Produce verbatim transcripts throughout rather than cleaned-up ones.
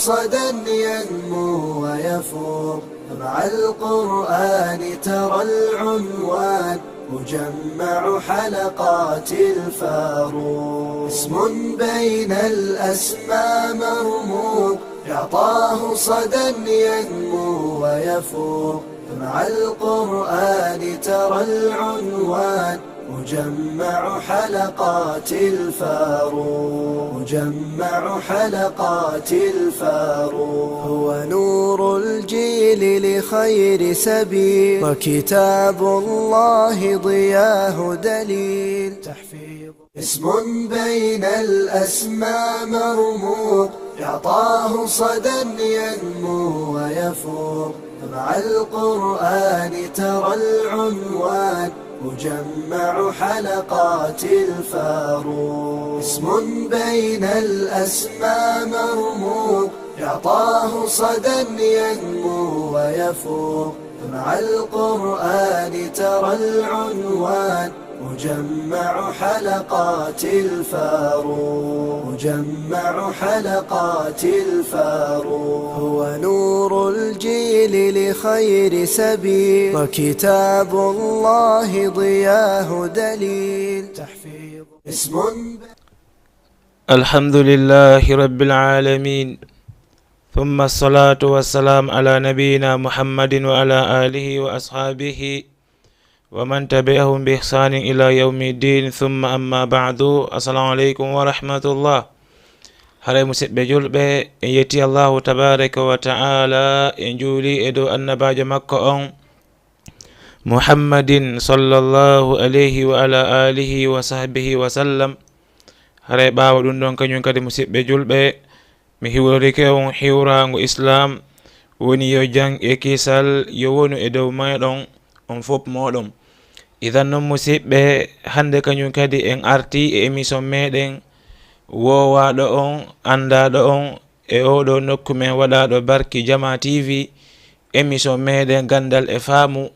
صدى ينمو ويفوق، مع القرآن ترى العنوان، مجمع حلقات الفاروق. اسم بين الأسماء مرموق، يعطاه صدى ينمو ويفوق، مع القرآن ترى العنوان، مجمع حلقات الفاروق، مجمع حلقات الفاروق. هو نور الجيل لخير سبيل، وكتاب الله ضياه دليل. تحفيظ. اسم بين الأسماء مرموق، يعطاه صدى ينمو ويفوق، مع القرآن ترى العنوان، مجمع حلقات الفاروق. اسم بين الأسماء مرموق، يعطاه صدى ينمو ويفوق، مع القرآن ترى العنوان، مجمع حلقات الفاروق، مجمع حلقات الفاروق. هو نور الجيل لخير سبيل، وكتاب الله ضياه دليل. تحفيظ. اسم. الحمد لله رب العالمين، ثم الصلاة والسلام على نبينا محمد وعلى آله وأصحابه ومن تبعهم بإحسان إلى يوم الدين، ثم أما بعد. السلام عليكم ورحمة الله. Haray, musidɓe julɓe, en yetti Allahu tabaraka wa ta'ala, en juuli e dow annabaajo makko on, Muhammadin sallallahu alayhi wa ala alihi wa sahbihi wa sallam. Haray, ɓaawo ɗum ɗon, kañum kadi, musidɓe julɓe, mi hiwrorike on hiwraango Islaam, woni yo jam e kisal yo wonu e dow meeɗon, on fof mooɗon. Idan non, musidɓe, hannde kañum kadi en arti e émission meeɗen woowaaɗo on, anndaaɗo on, e oo ɗoo nokku men waɗaaɗo Barki Jama T V, émission meeɗen Ganndal e Faamu,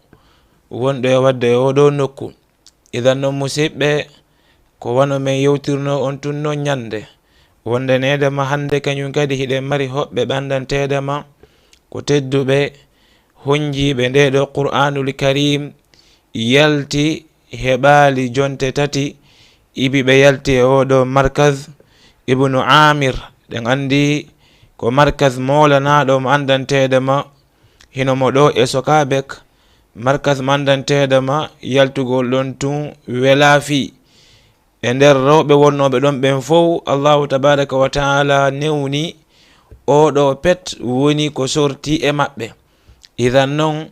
wonɗo e waɗde e oo ɗoo nokku. Idan non, musidɓe, ko wano men yewtirnoo on tun non ñannde, wonde needema hannde kañum kadi hiɗen mari hoɓɓe ɓanndanteedema ko tedduɓe, honjiiɓe ndee ɗoo Qur'aanul Kariim, yalti heɓaali jonte tati, ibi ɓe yalti e oo ɗoo markaz Ibnu Aamir. Ɗen anndi ko markaz moolanaaɗo mo anndanteedema, hino mo ɗoo e Sokabek, markaz mo anndanteedema yaltugol ɗon tun welaa fii. E nder rewɓe wonnooɓe ɗon ɓen fow, Allahu tabaraka wa ta'ala newni oo ɗoo pet woni ko sorti e maɓɓe. Idan non,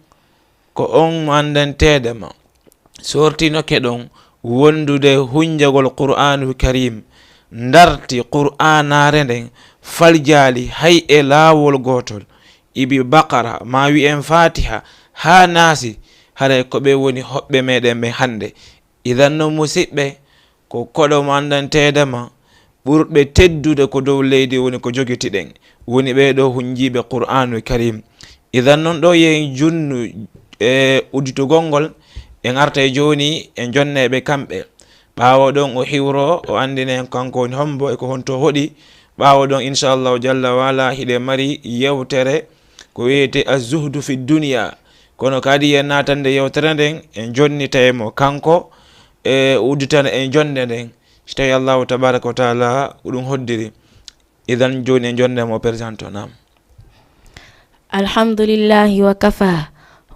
ko on mo anndanteedema sortinoke ɗon wondude hunjagol Qur'aanul Kariim, ndarti Qur'aanaare nden, faljaali hay e laawol gootol, ibi Baqara, maa wi'en Faatiha, haa Naasi, haray ko ɓe woni hoɓɓe meeɗen ɓen hannde. Idan non, musidɓe, ko koɗo mo anndanteedema ɓurɓe teddude ko dow leydi woni ko jogitiɗen, woni ɓee ɗoo hunjiiɓe Qur'aanul Kariim. Idan non, ɗoo yo en junnu e udditugol ngol, en artay jooni e jonneeɓe kamɓe. Ɓaawo ɗon o hiwroo, o anndina en kanko woni hombo e ko honto o hoɗi. Ɓaawo ɗon, inchallahu jalla wa ala, hiɗen mari yewtere ko wiyetee Azzuhdu fi Duniya. Kono kadi yen naatande yewtere nden, en jonnitay mo kanko, e udditana en jonnde nden, si tawi Allahu tabaraka wa taala ko ɗum hoddiri. Idan jooni en jonnde mo, o présente o, naam. الحمد لله وكفى،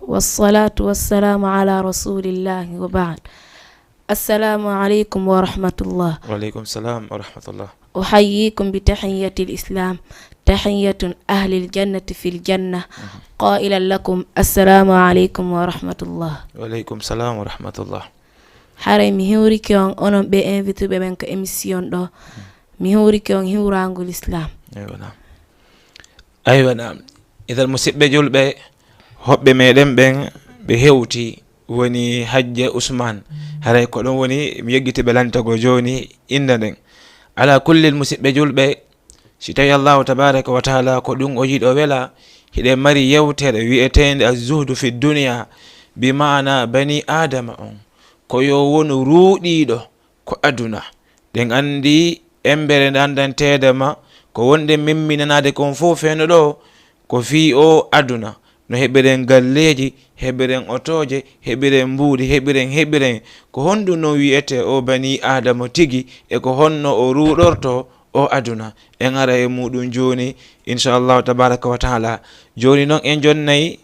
والصلاة والسلام على رسول الله وبعد. السلام عليكم ورحمة الله. وعليكم السلام ورحمة الله. أحييكم بتحية الإسلام، تحية أهل الجنة في الجنة، قائلا لكم: السلام عليكم ورحمة الله. وعليكم السلام ورحمة الله. Haray mi hiwrike on, onon ɓe invité ɓe ɓen ka émission ɗo. Mi hiwrike on hiwraango l'islam. Eywa, naam. Aywa, naam. Idan, musidɓe julɓe, hoɓɓe meɗen ɓen ɓe hewti, woni Hajja Usman. Haray ko ɗum woni mi yeggiti ɓe lantagol jooni innde nden. Ala kullin, musidɓe julɓe, si tawi Allahu tabaraka wa taala ko ɗum o yiɗi o wela, hiɗen mari yewtere wi'eteende Az-Zuhdu fi Duniya, bi maana bani Aadama on, ko yo wonu ruuɗiiɗo ko aduna. Ɗen anndi embere nde anndanteede ma Ko wonde memminanaade kon fof feeno ɗo, ko fii o aduna. No heɓiren galleeji, heɓiren otooje, heɓiren mbuuɗi, heɓiren, heɓiren. Ko honɗum non wi'etee o banii Aadama tigi, e ko honno o ruuɗortoo o aduna? En ara e muuɗum jooni, inchallahu tabaraka wa taala. Jooni non en jonnay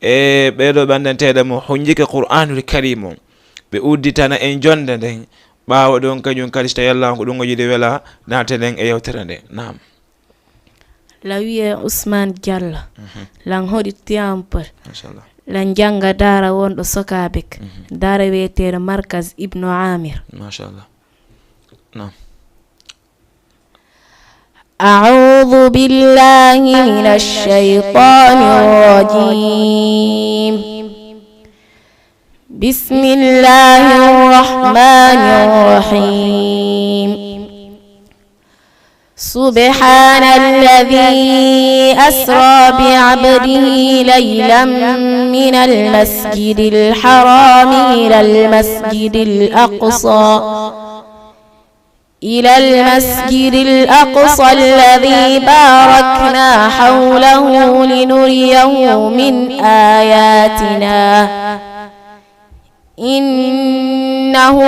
e ɓeeɗo ɓanndanteeɗo mo hunjike Qur'aanul Kariim on. Ɓe udditana en jonnde nden. Ɓaawo ɗon kañum kadi, so tawii Allah on ko ɗum o yiɗi wela, naaten e yewtere nde. Naam. La wiye Ousmane Diallo. Mhm. Lan hoɗi Tiampol. Machallah. Lan jannga daara wonɗo Sokabek. Mhm. Daara wiyeteeɗo Markaz Ibnu Amir. Machallah. Naam. أعوذ بالله من الشيطان الرجيم. بسم الله الرحمن الرحيم. سبحان الذي أسرى بعبده ليلا من المسجد الحرام إلى المسجد الأقصى إلى المسجد الأقصى الذي باركنا حوله لنريه من آياتنا إنه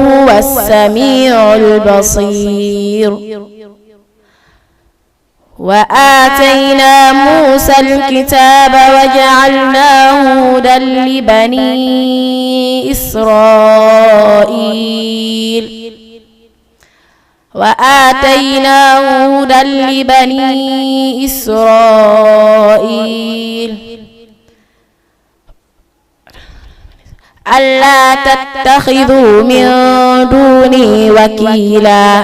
هو السميع البصير. وآتينا موسى الكتاب وجعلناه هدى لبني إسرائيل. وآتيناه هدى لبني إسرائيل. ألا تتخذوا من دوني وكيلا.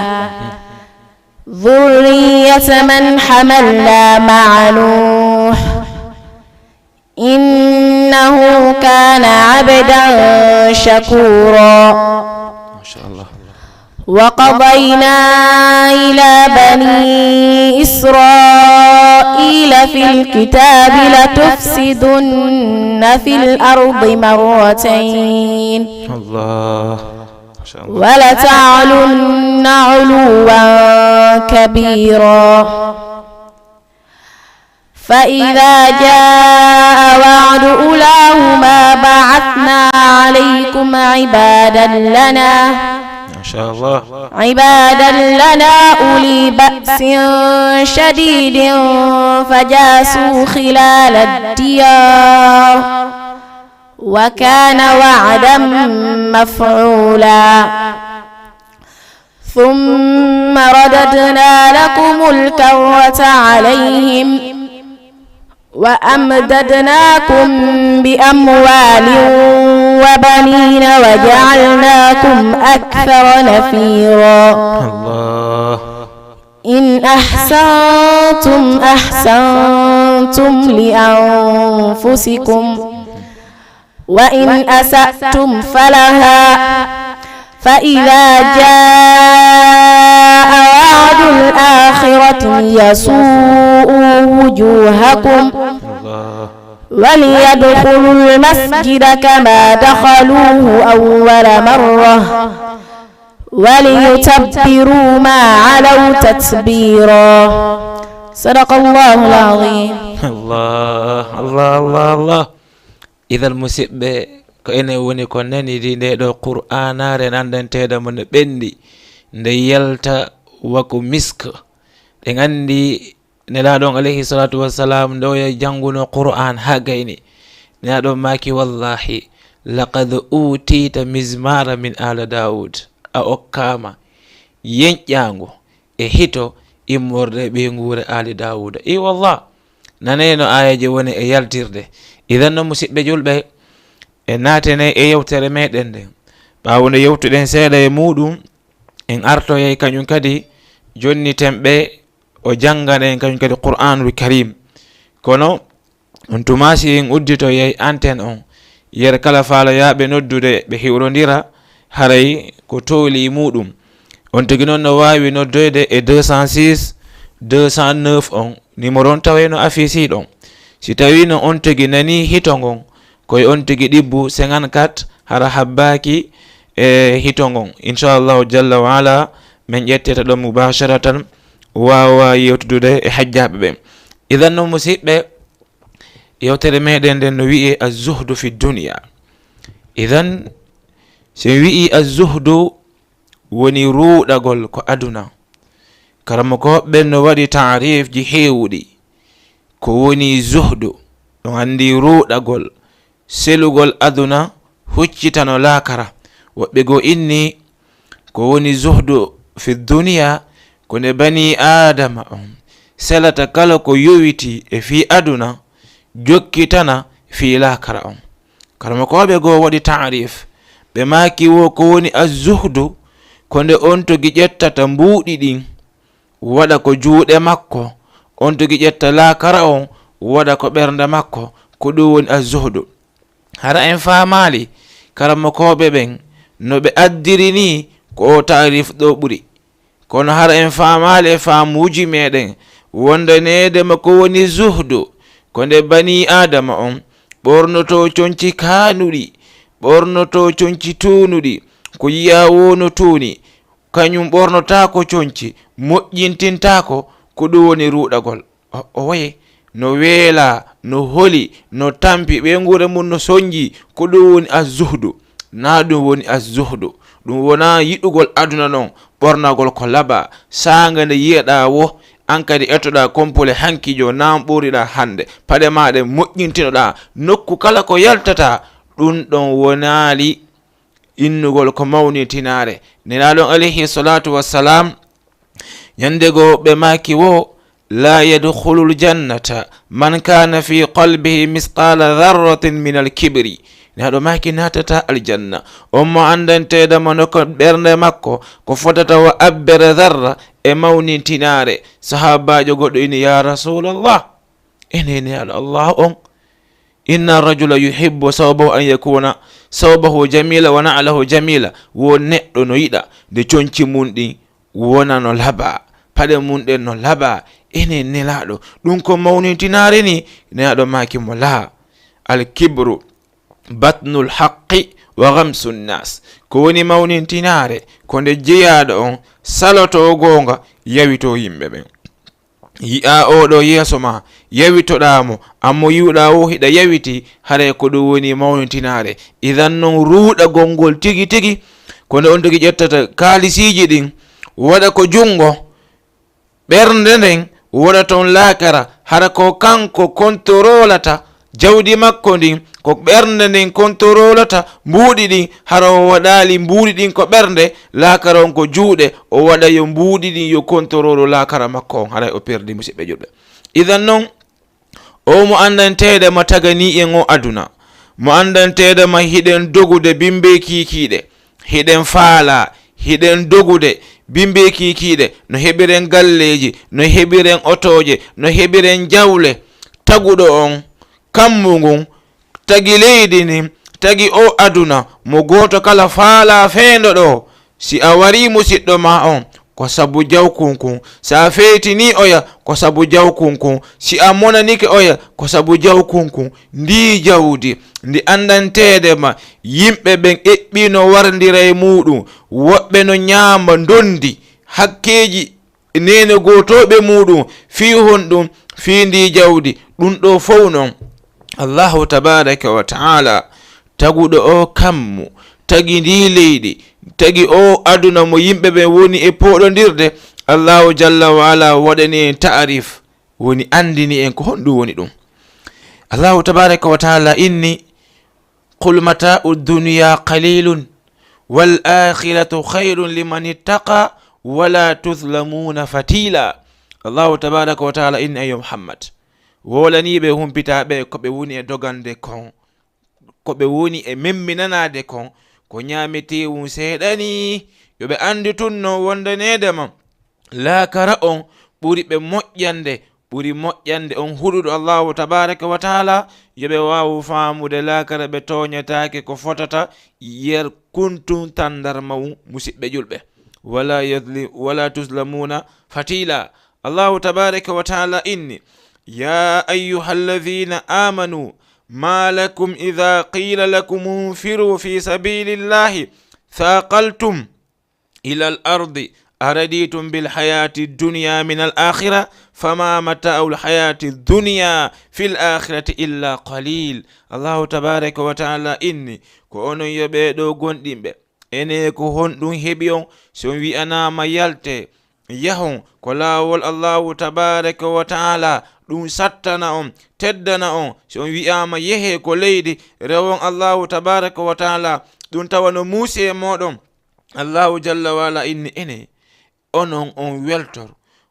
ذرية من حملنا مع نوح. إنه كان عبدا شكورا. ما شاء الله. وقضينا إلى بني إسرائيل في الكتاب لتفسدن في الأرض مرتين الله. ما شاء الله. ولتعلن علوا كبيرا. فإذا جاء وعد أولاهما بعثنا عليكم عبادا لنا ما شاء الله. عبادا لنا أولي بأس شديد فجاسوا خلال الديار وكان وعدا مفعولا. ثم رددنا لكم الكرة عليهم وأمددناكم بأموال وبنين وجعلناكم أكثر نفيرا. الله. إن أحسنتم أحسنتم لأنفسكم وإن أسأتم فلها فإذا جاء وعد الآخرة ليسوءوا وجوهكم الله. وليدخلوا المسجد كما دخلوه أول مرة وليتبروا ما علوا تتبيرا. صدق الله العظيم. الله، الله، الله، الله. Idan, musidɓe, ko enen woni ko nanidi nde ɗo Qur'aanaare nandanteeɗo mo no ɓenndi, nde yalta wako misk. Ɗen anndi Nelaaɗo on, alayhi salatu wassalam, nde o yahi jannguno Qur'aan haa gayni, Nelaaɗo on maaki, "Wallahi, laqad utita mizmara min ala Daawud." A okkaama yenƴaango e hito immorde e ɓeynguure aali Daawuda. I wallah, nanee no aayeeje woni e yaltirde. Idan no, musidɓe julɓe, e naatene e yewtere meɗen nden. Ɓaawo nde yewtuɗen seeɗa e muuɗum, en artoyay kañum kadi jonniten ɓe o janngana en kañum kadi Qur'aanul Kariim. Kono on tuma si en udditoyay anten on, yer kala faaloyaaɓe noddude ɓe hiwrondira, haray ko tooli muuɗum. On tigi noon no waawi noddoyde e deux cent six, deux cent neuf on, numéro on taway no affiche ɗon. Si tawii no on tigi nanii hito ngon, ko e on tigi ɗibbu cinquante-quatre, hara habbaaki e hito ngon. Inchallahu jalla wa ala, min ƴetteta ɗon mubasharatan, waawa yewtudude e hajjaaɓe ɓen. Idan non, musiɓɓe, yewtere meɗen nden no wi'ee az-zuhdu fi dunya. Idan, so en wi'ii az-zuhdu, woni ruuɗagol ko aduna. Karamokooɓe ɓen no waɗi taariifji heewuɗi. Ko woni zuhdu? On anndi ruuɗagol, selugol aduna, huccitano laakara. Woɓɓe goo inni ko woni zuhdu fi duniya, ko nde banii aadama on selata kala ko yowitii e fii aduna, jokkitana fii laakara on. Karamokooɓe goo waɗi taariif, ɓe maaki wo ko woni az-zuhdu, ko nde on togi ƴettata mbuuɗi ɗin, waɗa ko juuɗe makko, on togi ƴetta laakara on, waɗa ko ɓernde makko, ko ɗum woni az-zuhdu. Hara en faamaali karamokooɓe ɓen no ɓe addiri nii, ko o taariif ɗoo ɓuri. Kono hara en faamaali e faamuuji meɗen wondaneede ma ko woni zuhdu, ko nde banii aadama on ɓornotoo conci kaanuɗi, ɓornotoo conci tuunuɗi, ko yi'aa woo no tuuni, kañum ɓornotaako conci, moƴƴintintaako, ko ɗum woni ruuɗagol. O, o waye no weelaa, no holi, no tampi, ɓeynguure mum no sonnji, ko ɗum woni az-zuhdu. Naa ɗum woni az-zuhdu. Ɗum wonaa yiɗugol aduna non, ɓornagol ko labaa, saanga nde yi'eɗaa wo, an kadi etoɗaa kompule hanki jo, naam ɓoriɗaa hannde, paɗe maa ɗen moƴƴintinoɗaa, nokku kala ko yaltataa, ɗum ɗon wonaali innugol ko mawnintinaare. Nelaaɗo on alayhi salaatu wassalam, ñande goo ɓe maaki wo, "La yadkhulul jannata man kana fi qalbihi misqala dharratin min al kibri." Nelaaɗo maaki naatata aljanna on mo anndanteeɗo mo no ko ɓernde makko ko fotata wa abbere dharra e mawnintinaare. Sahaabaajo goɗɗo inni, "Ya Rasulallah, ene Nelaaɗo Allah on, inna rajula yuhibbu sawbahu an yakuna sawbahu jamila wa na'lahu jamila." Wo neɗɗo no yiɗa nde conci mum ɗin wona no labaa, paɗe mum ɗen no labaa. Ene Nelaaɗo, ɗum ko mawnintinaare ni? Nelaaɗo maaki mo, "Laa, al kibru batnul haqqi wa ghamsun nas." Ko woni mawnintinaare, ko nde jeyaaɗo on salotoo goonga, yawitoo yimɓe ɓen. Yi'aa oo ɗoo yeeso maa, yawitoɗaa mo, ammo yi'uɗaa woo hiɗa yawiti, haray ko ɗum woni mawnintinaare. Idan non, ruuɗagol ngol tigi tigi, ko nde on tigi ƴettata kaalisiiji ɗin, waɗa ko junngo, ɓernde nden waɗa ton laakara, hara ko kanko kontorolata jawdi makko ndin, ko ɓernde nden kontorolata mbuuɗi ɗin, hara o waɗaali mbuuɗi ɗin ko ɓernde, laakara on ko juuɗe, o waɗa yo mbuuɗi ɗin yo kontorolo laakara makko on, haray o perdi, musiɓɓe julɓe. Idan non, o mo anndanteeɗo ma tagani en o aduna, mo anndanteeɗo ma hiɗen dogude bimbe kiikiiɗe, hiɗen faala, hiɗen dogude bimbe kiikiiɗe, no heɓiren galleeji, no heɓiren otooje, no heɓiren jawle, taguɗo on, kammu ngun, tagi leydi ndin, tagi o aduna, mo gooto kala faalaa feendo ɗoo. Si a warii musiɗɗo maa on, ko sabu jawkunkun. Si a feytinii oya, ko sabu jawkunkun. Si a monanike oya, ko sabu jawkunkun. Ndii jawdi, ndi anndanteede ma, yimɓe ɓen eɓɓiino warndira e muuɗum. Woɓɓe no ñaama ndondi, hakkeeji neene gootooɓe muuɗum, fii honɗum? Fii ndii jawdi. Ɗum ɗoo fow non, Allahu tabaaraka wa ta'ala, taguɗo oo kammu, tagi ndii leydi, tagi oo aduna mo yimɓe ɓen woni e pooɗondirde, Allahu jalla wa ala waɗani en ta'arif, woni anndini en ko honɗum woni ɗum. Allahu tabaaraka wa ta'ala inni, "Qul mata'u dunya qalilun wal akhiratu khayrun liman ittaqa wala tuzlamuna fatila." Allahu tabaaraka wa ta'ala inni, ayo Muhammad, wolaniiɓe humpitaaɓe ko ɓe woni e dogande kon, ko ɓe woni e memminanaade kon, ko ñaameteewun seeɗani, yo ɓe anndu tun no wondaneede ma laakara on ɓuri ɓe moƴƴande, ɓuri moƴƴande on huɗuɗo Allahu tabaaraka wa ta'ala, yo ɓe waawu faamude laakara ɓe tooñataake ko fotata yer kuntun tandarma wun, musiɓɓe julɓe. Wala yadli-, wala tuzlamuna fatila. Allahu tabaaraka wa ta'ala inni, "Ya ayyuhalladhina amanu, ma lakum idha qila lakum unfiru fi sabilillahi thaqaltum ila al-ardi "Araditum bil hayati dunya min al akhira, fama mata'ul hayati dunya fil akhirati illa qalil." Allahu tabaraka wa ta'ala inni, ko onon yo ɓee ɗoo gonɗinɓe, ene ko honɗum heɓi on? Si on wi'anaama yalte, yahon ko laawol Allahu tabaraka wa ta'ala, ɗum sattana on, teddana on. Si on wi'aama yehe ko leydi, rewon Allahu tabaraka wa ta'ala, ɗum tawa no muusi e mooɗon. Allahu jalla wa ala inni, ene onon on weltor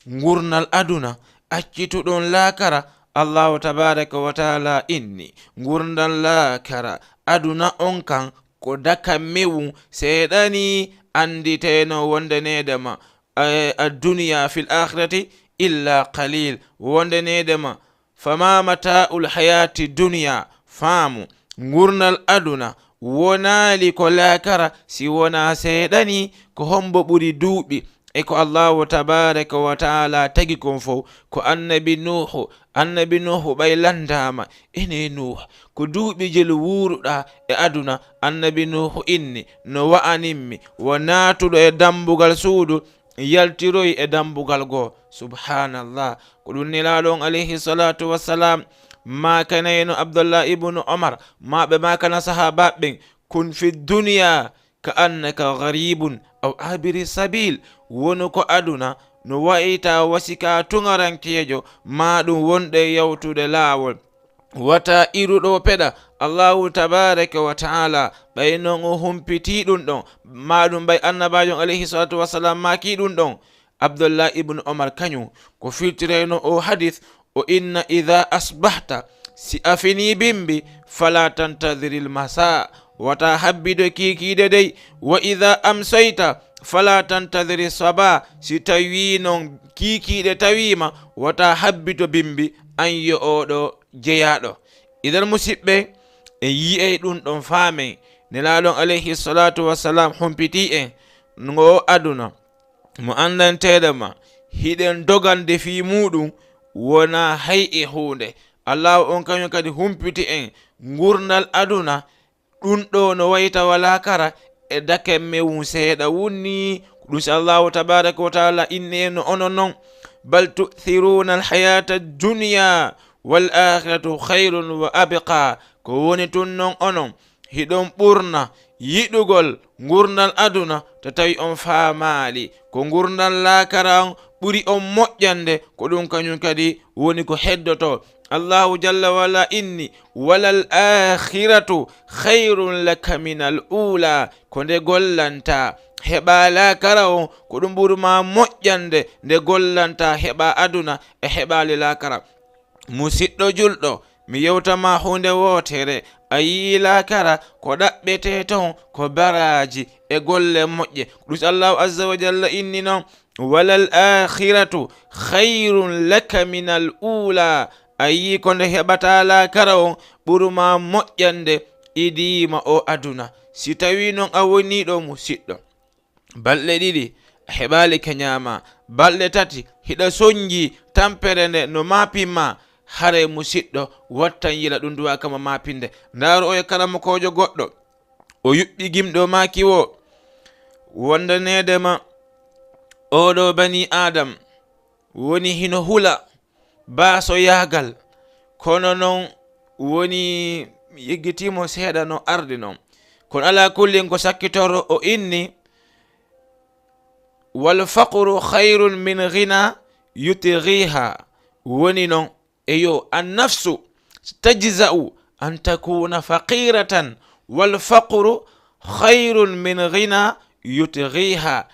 ngurnal aduna, accituɗon laakara? Allahu tabaraka wa ta'ala inni, ngurndan laakara, aduna on kan, ko daka mewun seeɗani, annditeeno wonde needema, eh, ad-dunya fil akhirati illa qalil, wonde needema, "Fama mata'ul hayati dunya." Faamu, ngurnal aduna wonaali ko laakara si wonaa seeɗani. Ko hombo ɓuri duuɓi e ko Allahu tabaraka wa ta'ala tagi kon fow? Ko annabi Nuuhu. Annabi Nuuhu ɓay landaama, ene Nuuhu, ko duuɓi jelu wuuruɗaa e aduna? Annabi Nuuhu inni, no wa'animmi wo naatuɗo e dambugal suudu, yaltiroyi e dambugal goo. Subhanallah. Ko ɗum Nelaaɗo on, alayhi salatu wassalam, maakanayno Abdullah ibnu Omar, maa ɓe maakana sahaabaaɓe ɓen, "Kun fi dunya ka annaka gharibun aw abiri sabil." Wonu ko aduna no wayta wa si ka tuŋarankeejo, maa ɗum wonɗo e yawtude laawol. Wata iruɗo peɗa Allahu tabaraka wa ta'ala, ɓay non o humpitii ɗum ɗon, maa ɗum ɓay annabaajo on, alayhi salatu wassalam, maakii ɗum ɗon. Abdullah ibn Omar kañum ko firtirayno o hadis, o inna, "Idha asbahta," si a finii bimbi, "fala tantadhiril masa," wata habbido kiikiiɗe dey, "wa idha amsayta, fala tantadhiri saba," si tawii non kiikiiɗe tawiima, wata habbito bimbi, an yo oɗo jeyaaɗo. Idan, musiɓɓe, en yi'ay ɗum ɗon, faamen Nelaaɗo on, alayhi salatu wassalam, humpitii en ngo aduna mo anndanteeɗo ma, hiɗen dogande fii muuɗum wonaa hay e huunde. Allahu on kañum kadi humpiti en ngurnal aduna, ɗum ɗo no wayta walaa kara e dake mewun seeɗa wunni. Ko ɗum si Allahu tabaraka wa taala inni en no onon non, "Bal tu'thiruna al-hayata ad-dunya wal akhiratu khayrun wa abqa." Ko woni tun non onon hiɗon ɓurna yiɗugol ngurndan aduna, to tawi on faamaali ko ngurndan laakara on ɓuri on moƴƴande, ko ɗum kañum kadi woni ko heddoto. Allahu jalla wa ala inni, "Walal akhiratu khayrun laka minal ula." Ko nde gollanta heɓa laakara on, ko ɗum ɓuri ma moƴƴande nde gollanta heɓa aduna e heɓaali laakara. Musiɗɗo julɗo, mi yewta ma huunde wootere. A yi'i laakara ko ɗaɓɓetee ton ko baraaji e golle moƴƴe. Ɗum si Allahu azza wa jalla inni non, "Walal akhiratu khayrun laka minal ula." A yi'i ko nde heɓata laakara on ɓuru ma moƴƴande idiima o aduna. Si tawii non a wonii ɗo musiɗɗo, balɗe ɗiɗi a heɓaali ka ñaama, balɗe tati hiɗa sonji tampere nde no maapin ma, haray musiɗɗo wattan yila ɗum duwa kama maapinde. Ndaaru oyo karamokoojo goɗɗo, o yuɓɓi gimɗo maaki wo, wondaneede ma oɗo bani Adam woni hino hula baasoyaagal, kono non woni mi yeggitiimo seeɗa no ardi non. Kono alaa kullin ko sakkitoro o inni, "Wal faqru khayrun min ghina yutghiha." Woni non, eyo, an nafsu tajza'u an takuna faqiratan, wal faqru khayrun min ghina yutghiha.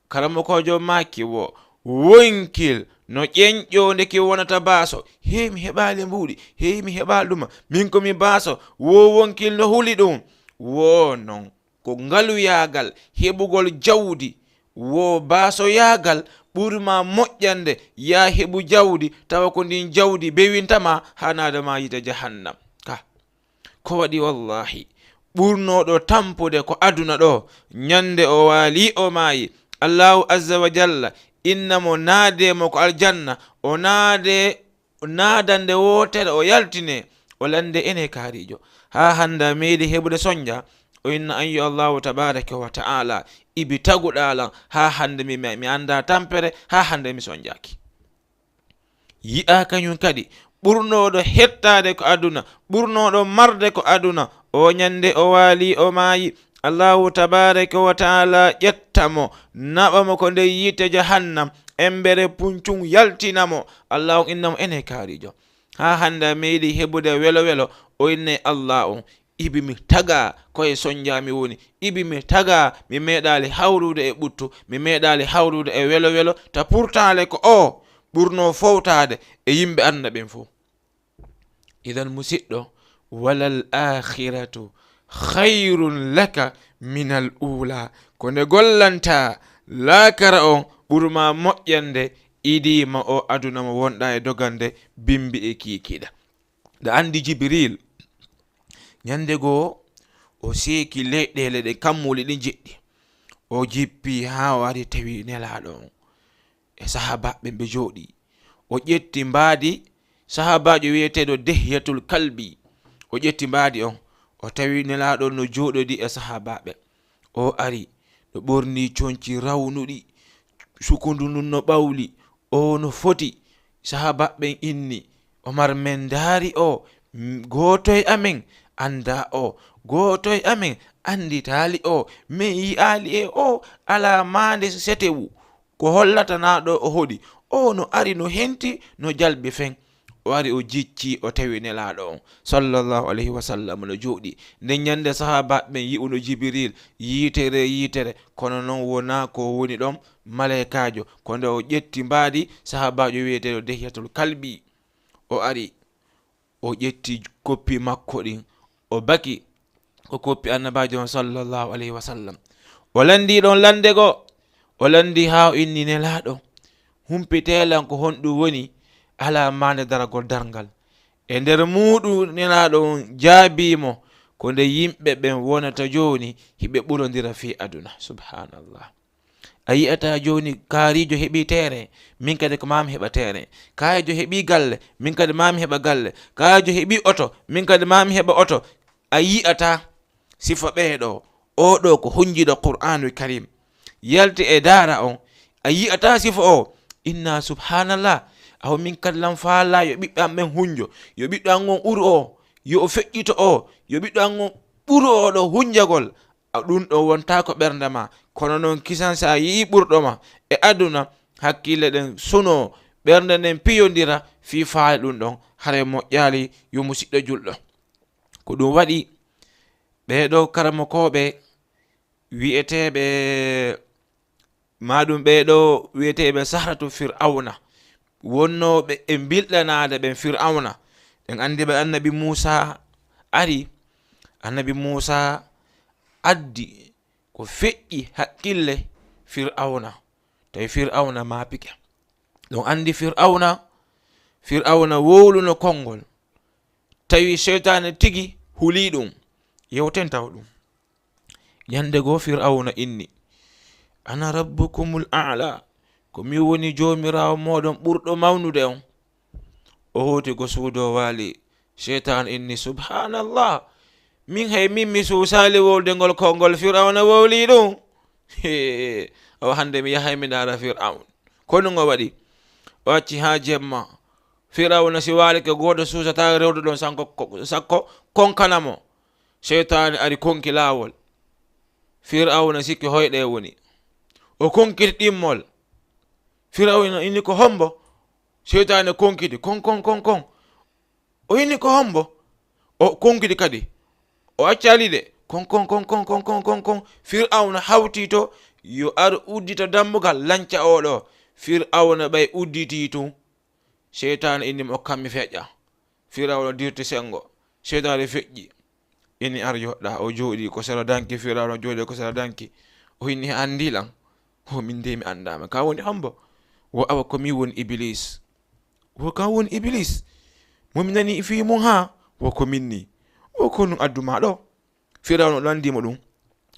Karamokoojo maaki wo, wonkil no ƴenƴoonde ki wonata baaso. Hey, mi heɓaali mbuuɗi. Hey, mi heɓaali ɗuma. Min ko mi baaso. Wo wonkil no huli ɗum. Wo non ko ngaluyaagal heɓugol jawdi. Wo baasoyaagal ɓuri ma moƴƴande yaa heɓu jawdi, tawa ko ndin jawdi bewinta ma, hanaade ma yiite jahannam. Ka. Ko waɗi, wallahi, ɓurnooɗo tampude ko aduna ɗo, ñande o waali o maayi, Allahu azza wa jalla inna mo, naade mo ko aljanna, o naade, o naadande wootere, o yaltine, o lande ene kaarijo. Haa hannde a meeɗi heɓude sonja, O inna an yo Allahu tabaraka wa ta'ala, ibi taguɗaa lan, haa hannde mi, mi, mi anndaa tampere, haa hannde mi sonjaaki. Yi'aa kañum kadi, ɓurnooɗo hettaade ko aduna, ɓurnooɗo marde ko aduna, o ñande o waali, o maayi, Allahu tabaraka wa ta'ala ƴetta mo, naɓa mo ko nder yiite jahannam, embere puncum yaltina mo. Allahu inna mo, ene kaarijo. Haa hannde a meeɗi heɓude welo welo, o inne Allah on. Ibi mi tagaa ko e sonjaa mi woni. Ibi mi tagaa mi meeɗaali hawrude e ɓuttu, mi meeɗaali hawrude e welo welo. Ta pourtant le ko o ɓurnoo fowtaade e yimɓe aduna ɓen fof. Idan musiɗɗo, walal akhiratu khayrun laka minal ula. Ko nde gollantaa laakara on ɓurma moƴƴande idii ma o aduna mo wonɗaa e dogande bimbi e kiikiiɗa. Nde anndi Jibril, ñande goo o seeki leyɗeele ɗe kammuuli ɗi njeɗɗi. O jippi haa o ari tawi Nelaaɗo on e sahaabaaɓe ɓe jooɗi. O ƴetti mbaadi sahaabaajo wiyeteeɗo Dehyatul Kalbi. O ƴetti mbaadi on, o tawi Nelaaɗo on no jooɗodi e sahaabaaɓe. O ari, no ɓorni conci rawnuɗi, sukundu ndun no ɓawli, o no foti. Sahaabaaɓe ɓen inni, Omar, men ndaari o, m-, gooto e amen anndaa o, gooto e amen annditaali o, men yi'aali e o, alaa maande setewu. Ko hollata naa ɗo o hoɗi. O no ari, no henti, no jalbi fen. O ari, o jicci, o tawi Nelaaɗo on, sallallahu alayhi wa sallam, no jooɗi. Nden ñande sahaabaaɓe ɓen yi'uno Jibril, yiitere, yiitere, kono non wonaa ko woni ɗon malaykaajo. Ko nde o ƴetti mbaadi sahaabaajo wiyeteeɗo Dehyatul Kalbi. O ari, o ƴetti koppi makko ɗin, o baki ko koppi Annabaajo on, sallallahu alayhi wa sallam. O lanndi ɗon lannde goo, o lanndi haa o inni, Nelaaɗo, humpitee lan ko honɗum woni alaa maande daragol darngal. E nder muuɗum Nelaaɗo on jaabii mo ko nde yimɓe ɓen wonata jooni hiɓe ɓurondira fii aduna. Subhaanallah. A yi'ataa jooni kaariijo heɓii teere, min kadi ko maa mi heɓa teere. Kaariijo heɓii galle, min kadi maa mi heɓa galle. Kaariijo heɓii oto, min kadi maa mi heɓa oto. A yi'ataa sifa ɓee ɗoo. Oo ɗoo ko hunjiiɗo Qur'aanul Kariim. Yalti e daara on, a yi'ataa sifa oo. Inna subhaanallah. Awa min kadi lan faalaa yo ɓiɓɓe am ɓen hunjo. Yo ɓiɗɗo an on ɓuru oo. Yo o feƴƴito oo. Yo ɓiɗɗo an on ɓuru oo ɗoo hunjagol. A ɗum ɗon wontaa ko ɓernde ma, kono noon kisan so a yi'ii ɓurɗo ma e aduna, hakkille ɗen sunoo, ɓernde nden piyondira fii faale ɗum ɗon, haray moƴƴaali yo musiɗɗo julɗo. Ko ɗum waɗi ɓee ɗoo karamokooɓe wi'eteeɓe, maa ɗum ɓee ɗoo wi'eteeɓe sahratu Fir'awna, wonnooɓe e mbilɗanaade ɓen Fir'awna. Ɗen anndi ɓe Annabi Muusaa ari, Annabi Muusaa addi ko feƴƴi hakkille Fir'awna, tawi Fir'awna maapike. Ɗon anndi Fir'awna, Fir'awna wowluno konngol, tawi seytaane tigi hulii ɗum. Yewten taw ɗum. Ñande goo Fir'awna inni, "Ana rabbukumul a'la, ko mi woni Joomiraawo mooɗon ɓurɗo mawnude on." O hooti go suudu o waali. Seytaane inni, "Subhaanallah, min hay min mi suusaali wowlude ngol konngol Fir'awna wowlii ɗum. Hee, awa hannde mi yahay mi ndaara Fir'awn." Ko ɗum o waɗi. O acci haa jemma. Fir'awna si waalike gooto suusataa rewde ɗon sanko, ko, sakko konkana mo. Seytaane ari konki laawol. Fir'awna sikki hoyɗe woni. O konkiti ɗimmol. Fir'awna inni, "Ko hombo?" Seytaane konkiti, kon, kon, kon, kon. O inni, "Ko hombo?" O konkiti kadi. O accaali ɗe. Kon, kon, kon. Fir'awna hawti to, yo ar uddita dammugal, lanca oo ɗoo. Fir'awna ɓay udditii tun. Seytaane inni mo, "Okkan mi feƴƴa." Fir'awna dirti senngo. Seytaane feƴƴi. Inni, "Ar yoɗɗa." O jooɗii ko sera danki, Fir'awna jooɗii ko sera danki. O inni, "A anndi lan?" "Ho, min dey mi anndaama. Ka woni hombo?" "Wo awa ko min woni Ibiliis." "Wo ka woni Ibiliis? Mo mi nani fii mun haa?" "Wo ko min ni." "Wo ko nun addu maa ɗo?" Fir'awna lanndii mo ɗum.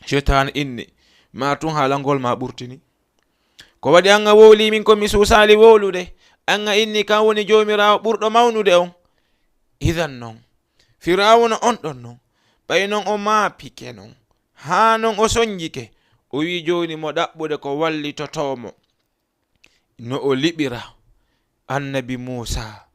Seytaane inni, "Maa tun haalangol maa ɓurtini. Ko waɗi an a wowlii min ko mi suusaali wowlude? An a inni kan woni Joomiraawo ɓurɗo mawnude on." Idan non, Fir'awna on ɗon non, ɓay non o maapike non, Haa non o sonjike, o wi'i jooni mo ɗaɓɓude ko wallitotoo mo. No o liɓira Annabi Muusa,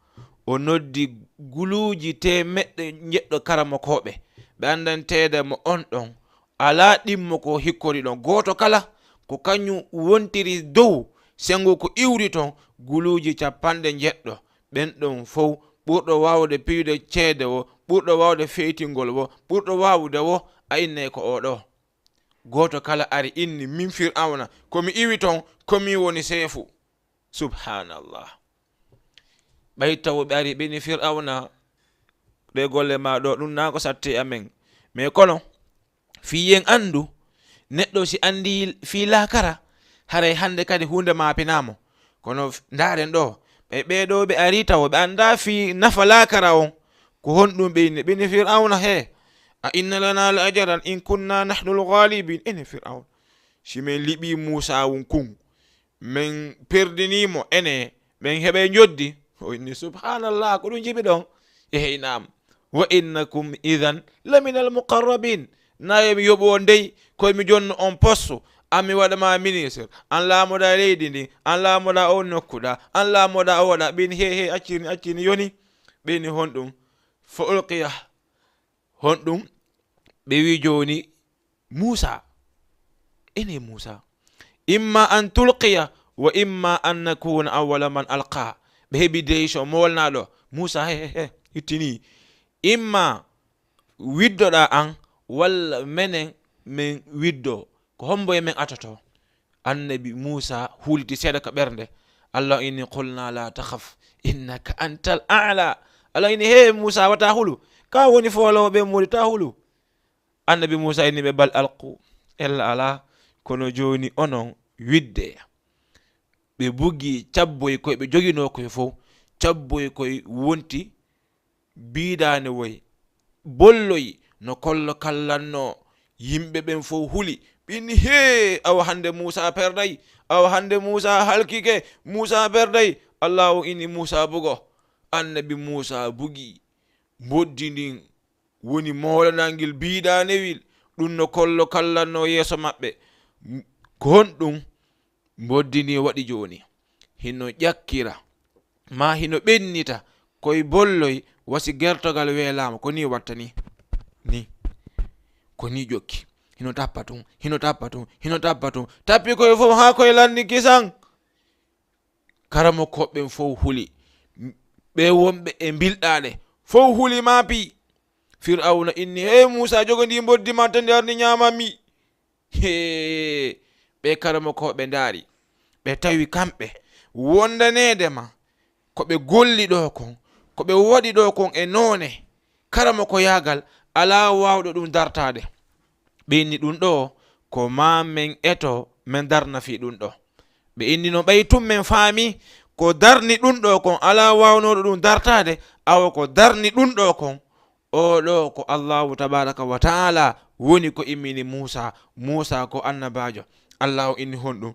o noddi guluuji teemeɗɗe njeɗɗo karamokooɓe, ɓe anndanteede mo on ɗon, alaa ɗimmo ko hikkori ɗon. Gooto kala ko kañum wontiri dow senngo ko iwri ton, guluuji capanɗe njeɗɗo, ɓen ɗon fow, ɓurɗo waawde piyude ceede wo, ɓurɗo waawde feytingol wo, ɓurɗo waawde wo, a innay ko oo ɗoo. Gooto kala ari inni, "Min Fir'awna, ko mi iwi ton, ko min woni seefu." Subhanallah. Ɓay taw ɓe ari ɓe ni, "Fir'awna, ɗe golle ma ɗo, ɗum naa ko satti e amen. Mais kono, fii yen anndu, neɗɗo si anndi fii laakara, haray hannde kadi huunde maapinaa mo. Kono f-, ndaaren ɗo, ɓe ɓee ɗoo ɓe ari taw ɓe anndaa fii nafa laakara on. Ko honɗum ɓe inni?" Ɓe inni Fir'awna, "He, a inna lana la ajaran in kunna nahnu l-ghalibin." Ene Fir'awna, si men liɓii Muusa wun kun, men perdinii mo, ene men heɓay njoddi? O inni, "Subhanallah, ko ɗum jibi ɗon?" Eey, naam. "Wa innakum idhan la min al-muqarrabin." Naa yo mi yoɓu on dey, ko mi jonno on postu, an mi waɗa ma ministre, an laamoɗa leydi ndi, an laamoɗa on nokkuɗa, an laamoɗa oɗa. Ɓe inni, "He, he, accini, accini, yoni." Ɓe inni, "Honɗum?" Fa ulqiya. Honɗum? Ɓe wi'i jooni Muusa. Ene Muusa. "Imma an tulqiya wa imma an nakuna awwala man alqa." Ɓe heɓi décision moolnaaɗo. "Muusa, he, he, he, ittini. Imma widdoɗaa an, walla menen men widdo. Ko hombo e men atoto?" Annabi Muusa huliti seeɗa ka ɓernde. Allah inni, "Qulna la takhaf, innaka antal a'la." Allah inni, "He Muusa, wata hulu. Ka woni fooloowo ɓe moodi, ta hulu." Annabi Muusa inni ɓe, "Bal alqu." Ella alaa, kono jooni onon widde. Ɓe bugi cabboy koy ɓe joginoo koy fow. Cabboy koy wonti biidaane woy, bolloy no kollo kallanno. Yimɓe ɓen fow huli, ɓe inni, "Hee, awa hannde Muusa perday, awa hannde Muusa halkike, Muusa perday." Allahu inni Muusa bugo. Annabi Muusa bugi, mboddi ndin woni moolanangil biidaanewil, ɗum no kollo kallanno yeeso maɓɓe. M-, ko honɗum? Mboddi ndi waɗi jooni, hino ƴakkira, maa hino ɓennita, koy bolloy, wasi gertogal weelaama, ko ni watta ni, ni, ko ni ƴokki, hino tappa tun, hino tappa tun, hino tappa tun, tappi koy fof haa koy lanni kisan. Karamokooɓe ɓen fof huli, ɓe wonɓe e mbilɗaale, fof huli maapi. Fir'awna inni, "Hey Muusa, jogondii mboddi ma tan, ndi arni ñaaman mi." Hee, ɓe karamokooɓe ndaari, ɓe tawi kamɓe wondaneede ma, ko ɓe golli ɗoo kon, ko ɓe waɗi ɗoo kon e noone karamokoyaagal, alaa waawɗo ɗum dartaade. Ɓe inni, "Ɗum ɗoo, ko maa men eto, men darna fii ɗum ɗoo." Ɓe inni, "No ɓay tun men faami, ko darni ɗum ɗoo kon, alaa waawnooɗo ɗum dartaade, awa ko darni ɗum ɗoo kon, oo ɗoo ko Allaahu tabaaraka wa taala woni ko immini Muusa, Muusa ko annabaajo." Allaahu inni honɗum?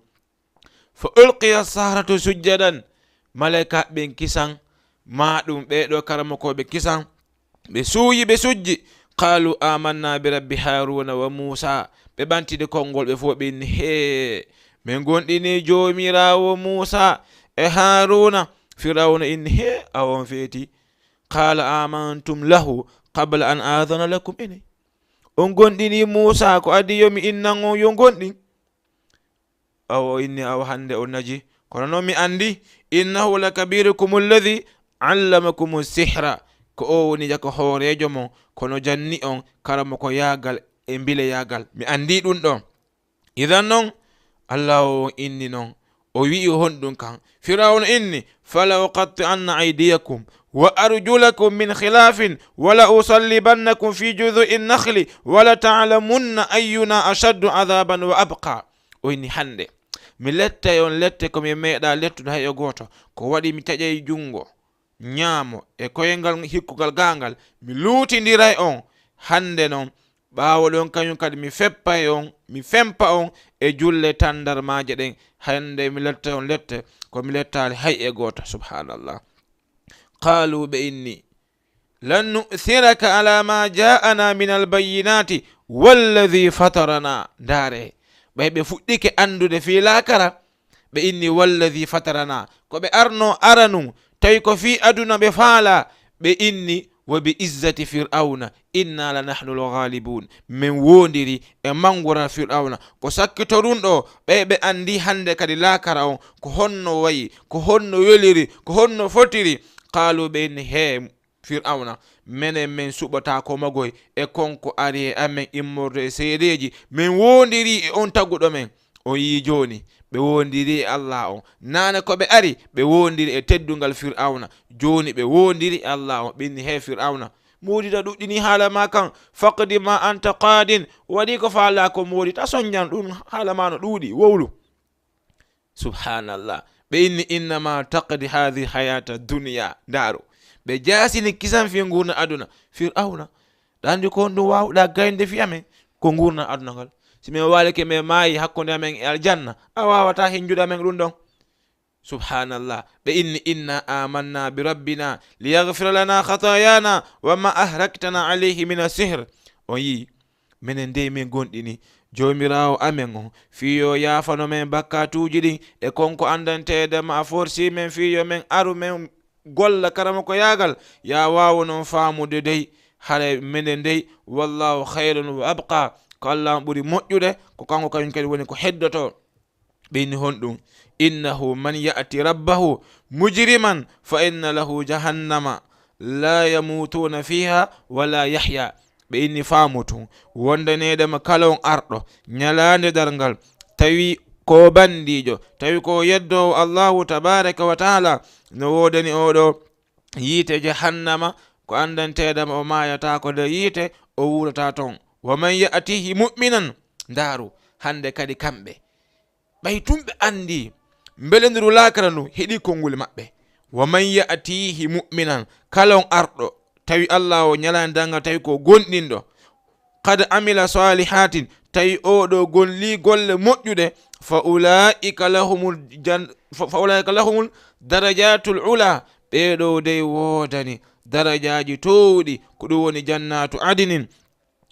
"Fa ulqiya saharatu sujjadan." Malaykaaɓe ɓen kisan, maa ɗum ɓee ɗoo karamokooɓe kisan, ɓe suuyi, ɓe sujji. "Qaalu aamanna bi rabbi Haaruuna wa Muusa." Ɓe ɓantini konngol ɓe fof, ɓe inni, "Hee, min ngonɗini Joomiraawo Muusa e Haaruuna." Fir'awna inni, "Hee, awa on feeti." "Qaala aamantum lahu qabla an aadana lakum." Ene, on ngonɗini Muusa ko adii yo mi innan on yo ngonɗin? Awa o inni, "Awa hannde on naji. Kono non mi anndi, innahu lakabirukum alladhi allamakumu sihra." Ko o woni jaka hooreejo mon, kono janni on karamokoyaagal e mbileyaagal. Mi anndi ɗum ɗon. Idan non, Allaahu on inni non, o wi'i honɗum kan? Fir'awna inni, "Fala uqatti'anna aydiyakum wa arjulakum min khilafin, wala usallibannakum fi juzu'in nakhli, wala ta'lamunna ayyuna ashaddu adhaban wa abqa." O inni, "Hannde, mi lettay on lette ko mi meeɗaa lettude hay e gooto. Ko waɗi mi taƴay junngo ñaamo e koyngal hikkungal gaangal, mi luutindiray on. Hannde non, ɓaawo ɗon kañum kadi mi feppay on, mi fempa on e julle tandarmaaje ɗen. Hannde mi lettay on lette ko mi lettaali hay e gooto." Subhanallah. Qaalu, ɓe inni, Lan nu'thiraka ala ma ja'ana min albayyinati walladhi fatarana. Ndaare, ɓay ɓe fuɗɗike anndude fii laakara, ɓe inni, "Walladhi fatarana." Ko ɓe arno aranun, tawi ko fii aduna ɓe faala, ɓe inni, "Wa bi izzati Fir'auna, inna la nahnu al-ghalibun." Men wondiri e mangural Fir'auna. Ko sakkitorun ɗo, ɓay ɓe anndi hannde kadi laakara on, ko honno wayi, ko honno weliri, ko honno fotiri. Qaalu, ɓe inni, "He Fir'auna, menen men suɓataa ko magoy e kon ko ari e amen immorde e seedeeji. Men wondiri e on taguɗo men." O yii jooni, ɓe wondiri e Allah on. Naane ko ɓe ari, ɓe wondiri e teddungal Fir'auna. Jooni ɓe wondiri e Allah on. Ɓe inni, "He Fir'auna, moodita ɗuɗɗini haala ma kan. Faqdi ma anta qadin. Waɗi ko faalaa ko moodita, soññan ɗum haala ma no ɗuuɗi, wowlu." Subhanallah. Ɓe inni, "Innama taqdi hadhihi hayata dunya." Ndaaru. Ɓe jaasini kisan fii ngurndan aduna. Fir'auna, ɗa anndi ko honɗum waawuɗa gaynde fii amen? Ko ngurndan aduna ngal. Si men waalike men maayi hakkunde amen e aljanna, a waawataa hinjude amen ɗum ɗon. Subhanallah. Ɓe inni, "Inna amanna bi rabbina liyaghfira lana khatayana wa ma ahraktana alayhi min as-sihr." On yii, menen dey men gonɗini Joomiraawo amen on, fii yo yaafano men bakkatuuji ɗin e kon ko anndanteede ma a forsi men fii yo men aru men golla karamoko yaagal, ya waawu non faamude dey, haray menen dey, wallahu khayrun wa abqa, ko Allah on ɓuri moƴƴude, ko kanko kañum kadi woni ko heddoto. Ɓe inni, "Honɗum?" "Innahu man ya'ti rabbahu mujriman fa inna lahu jahannama la yamutuna fiha wala yahya." Ɓe inni, "Faamu tun, wondaneede ma kala on arɗo ñalaande darngal, tawi ko bandiijo, tawi ko yeddoowo Allahu tabaraka wa taala, no woodani oɗo yiite jahannama, ko anndanteede ma o maayata ko nder yiite, o wuurata ton. Wa man ya'tihi mu'minan." Ndaaru, hannde kadi kamɓe, ɓay tun ɓe anndi mbelenduru laakara ndun heɗi konnguli maɓɓe. "Wa man ya'tihi mu'minan," kala on arɗo, tawi Allah o ñalaande darngal, tawi ko gonɗinɗo, "qad amila salihatin," tawi oɗo golli golle moƴƴuɗe, "fa ulaika lahumul jan-, fa, fa ulaika lahumul darajatul ula," ɓeeɗo dey woodani darajaaji toowuɗi, ko ɗum woni jannatu adinin,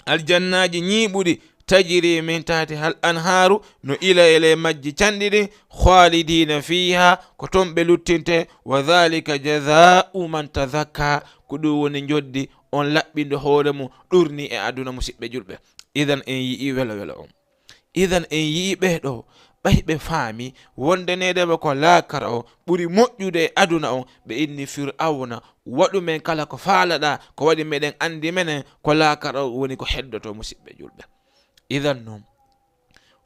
aljannaaji ñiiɓuɗi, "tajri min tahti hal anhaaru," no ila e ley majji canɗi ɗin, "khalidina fiha," ko ton ɓe luttinte, "wa dhalika jaza'u man tazakka," ko ɗum woni njoddi on laɓɓinɗo hoore mum ɗurni e aduna, musiɓɓe julɓe. Idan en yi'i welo welo on. Idan en yi'i ɓee ɗo, ɓay ɓe faami wondaneede ma ko laakara o ɓuri moƴƴude e aduna on, ɓe inni Fir'awna, "Waɗu men kala ko faalaɗaa, ko waɗi meɗen anndi menen ko laakara o woni ko heddoto," musiɓɓe julɓe. Idan non,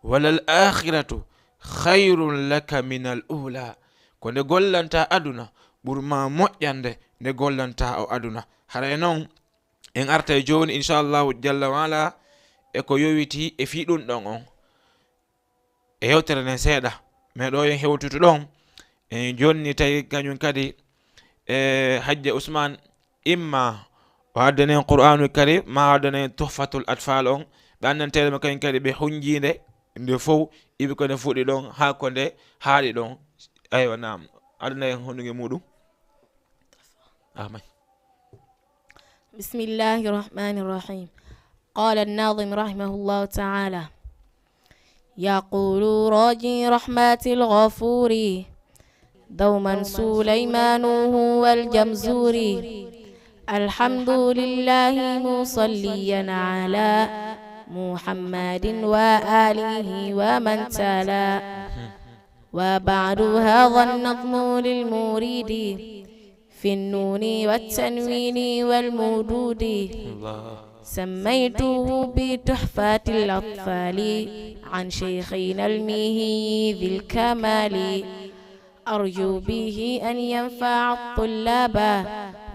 "walal akhiratu khayrun laka minal ula." Ko nde gollantaa aduna ɓuri ma moƴƴande nde gollantaa o aduna. Haray non, en artay jooni, inchallahu jalla wa ala, e ko yowiti e fii ɗum ɗon on. E yewtere nden seeɗa, mais ɗo en hewtutu ɗon, en jonni tawi kañum kadi, e Hajja Ousmane, imma o addana en Qur'anul Karim, ma o addana en Tuhfatul Atfal on, ɓe anndanteede mo kañum kadi ɓe hunjiinde nde fow, iɓe ko nde fuɗi ɗon, haa ko nde haaɗi ɗon. Aywa, naam, addana en honduge muɗum. Amin. بسم الله الرحمن الرحيم. قال الناظم رحمه الله تعالى: يقول راجي رحمة الغفور دوما سليمان هو الجمزور. الحمد لله مصليا على محمد وآله ومن تلا. وبعد هذا النظم للمريد في النون والتنوين والمدود. الله. سميته بتحفة الأطفال عن شيخنا المهي ذي الكمال. أرجو به أن ينفع الطلاب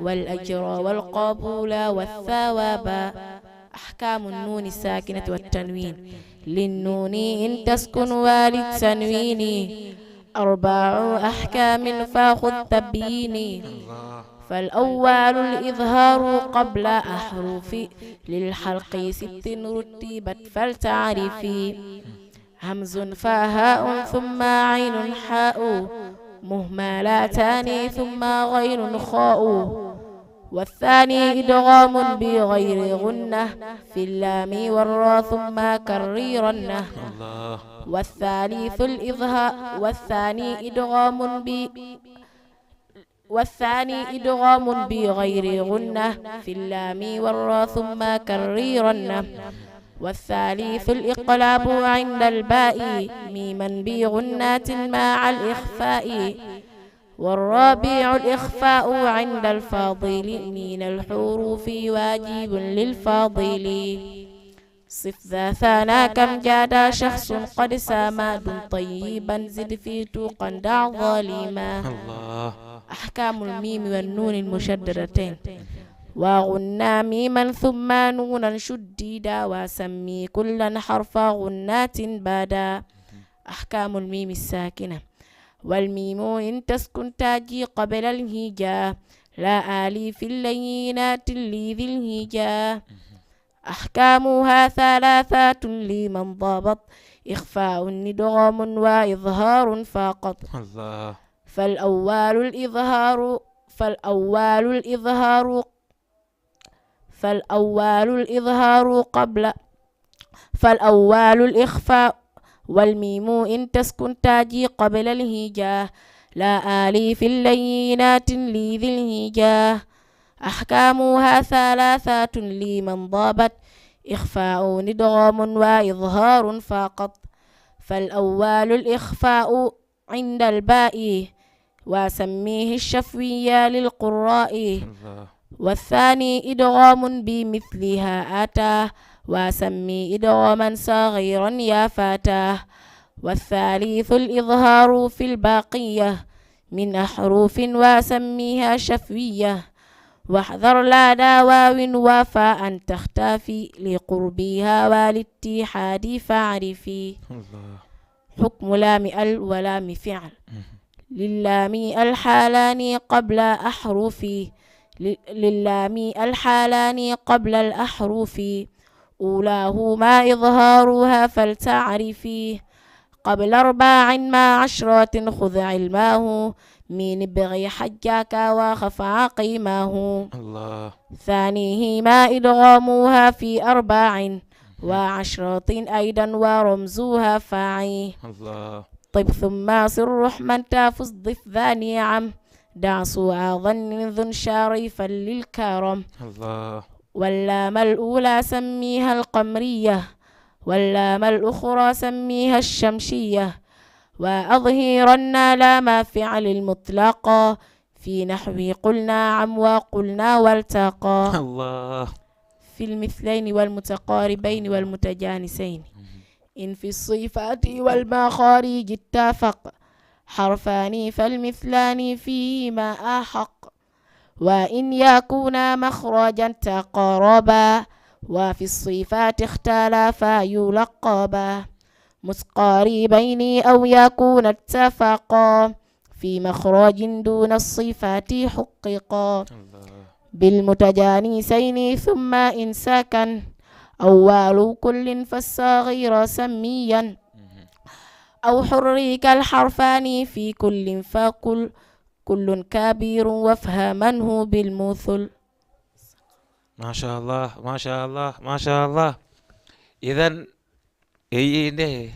والأجر والقبول والثواب. أحكام النون الساكنة والتنوين. للنون إن تسكن وللتنوين أربع أحكام فخذ تبيين. الله. فالأول الإظهار قبل أحرف للحلق ست رتبت فلتعرف. همز فهاء ثم عين حاء مهملتان ثم غين خاء. والثاني إدغام بغير غنة في اللام والراء ثم كررن. الله. والثالث الإظهار، والثاني إدغام ب والثاني إدغام بغير غنة في اللام والراء ثم كررن. والثالث الإقلاب عند الباء ميما بغنة مع الإخفاء. والرابع الإخفاء عند الفاضل من الحروف واجب للفاضل. صف ذا ثنا كم جاد شخص قد سما دم طيبا زد في توقا دع ظالما. الله. أحكام الميم والنون المشددتين. وغنا ميما ثم نونا شددا وسمي كلا حرف غنات بادا. أحكام الميم الساكنة. والميم إن تسكن تاجي قبل الهجا لا آلي في اللينات لذي الهجا. أحكامها ثلاثة لمن ضبط إخفاء إدغام وإظهار فقط. الله. فالأول الإظهار فالأول الإظهار فالأول الإظهار قبل فالأول الإخفاء. والميم إن تسكن تاجي قبل الهجا لا آلي في اللينات لذي الهجا. أحكامها ثلاثة لمن ضبط إخفاء إدغام وإظهار فقط. فالأول الإخفاء عند الباء وسميه الشفوية للقراء. الله. والثاني إدغام بمثلها أتى وسمي إدغاما صغيرا يا فتاه. والثالث الإظهار في البقية من أحرف وسميها شفوية. واحذر لدى واو وفاء تختفي لقربها والاتحاد فاعرف. الله. حكم لام ال ولام فعل. للام الحالان قبل أحرف ل- للام الحالان قبل الأحرف. أولاهما إظهارها فلتعرف قبل أرباع مع عشرة خذ علمه من ابغ حجاك وخف عقيمه. الله. ثانيهما إدغامها في أرباع وعشرة أيضا ورمزها فاعي. الله. طب ثم صر رحما تفز ضف ذا نعم دع سوء ظن ذن شريفا للكرم. الله. واللام الأولى سميها القمرية واللام الأخرى سميها الشمسية. وأظهرن لام فعل مطلقا في نحو قل نعم وقلنا والتقى. الله. في المثلين والمتقاربين والمتجانسين. إن في الصفات والمخارج اتفق حرفان فالمثلان فيهما أحق. وإن يكونا مخرجا تقاربا وفي الصفات اختلفا يلقبا متقاربين أو يكونا اتفقا في مخرج دون الصفات حققا. الله. بالمتجانسين ثم إن سكن أول كل فالصغير سميا أو حرك الحرفان في كل فكل كل كبير وافهمنه بالمثل. ما شاء الله، ما شاء الله، ما شاء الله. إذن e yi'ii nde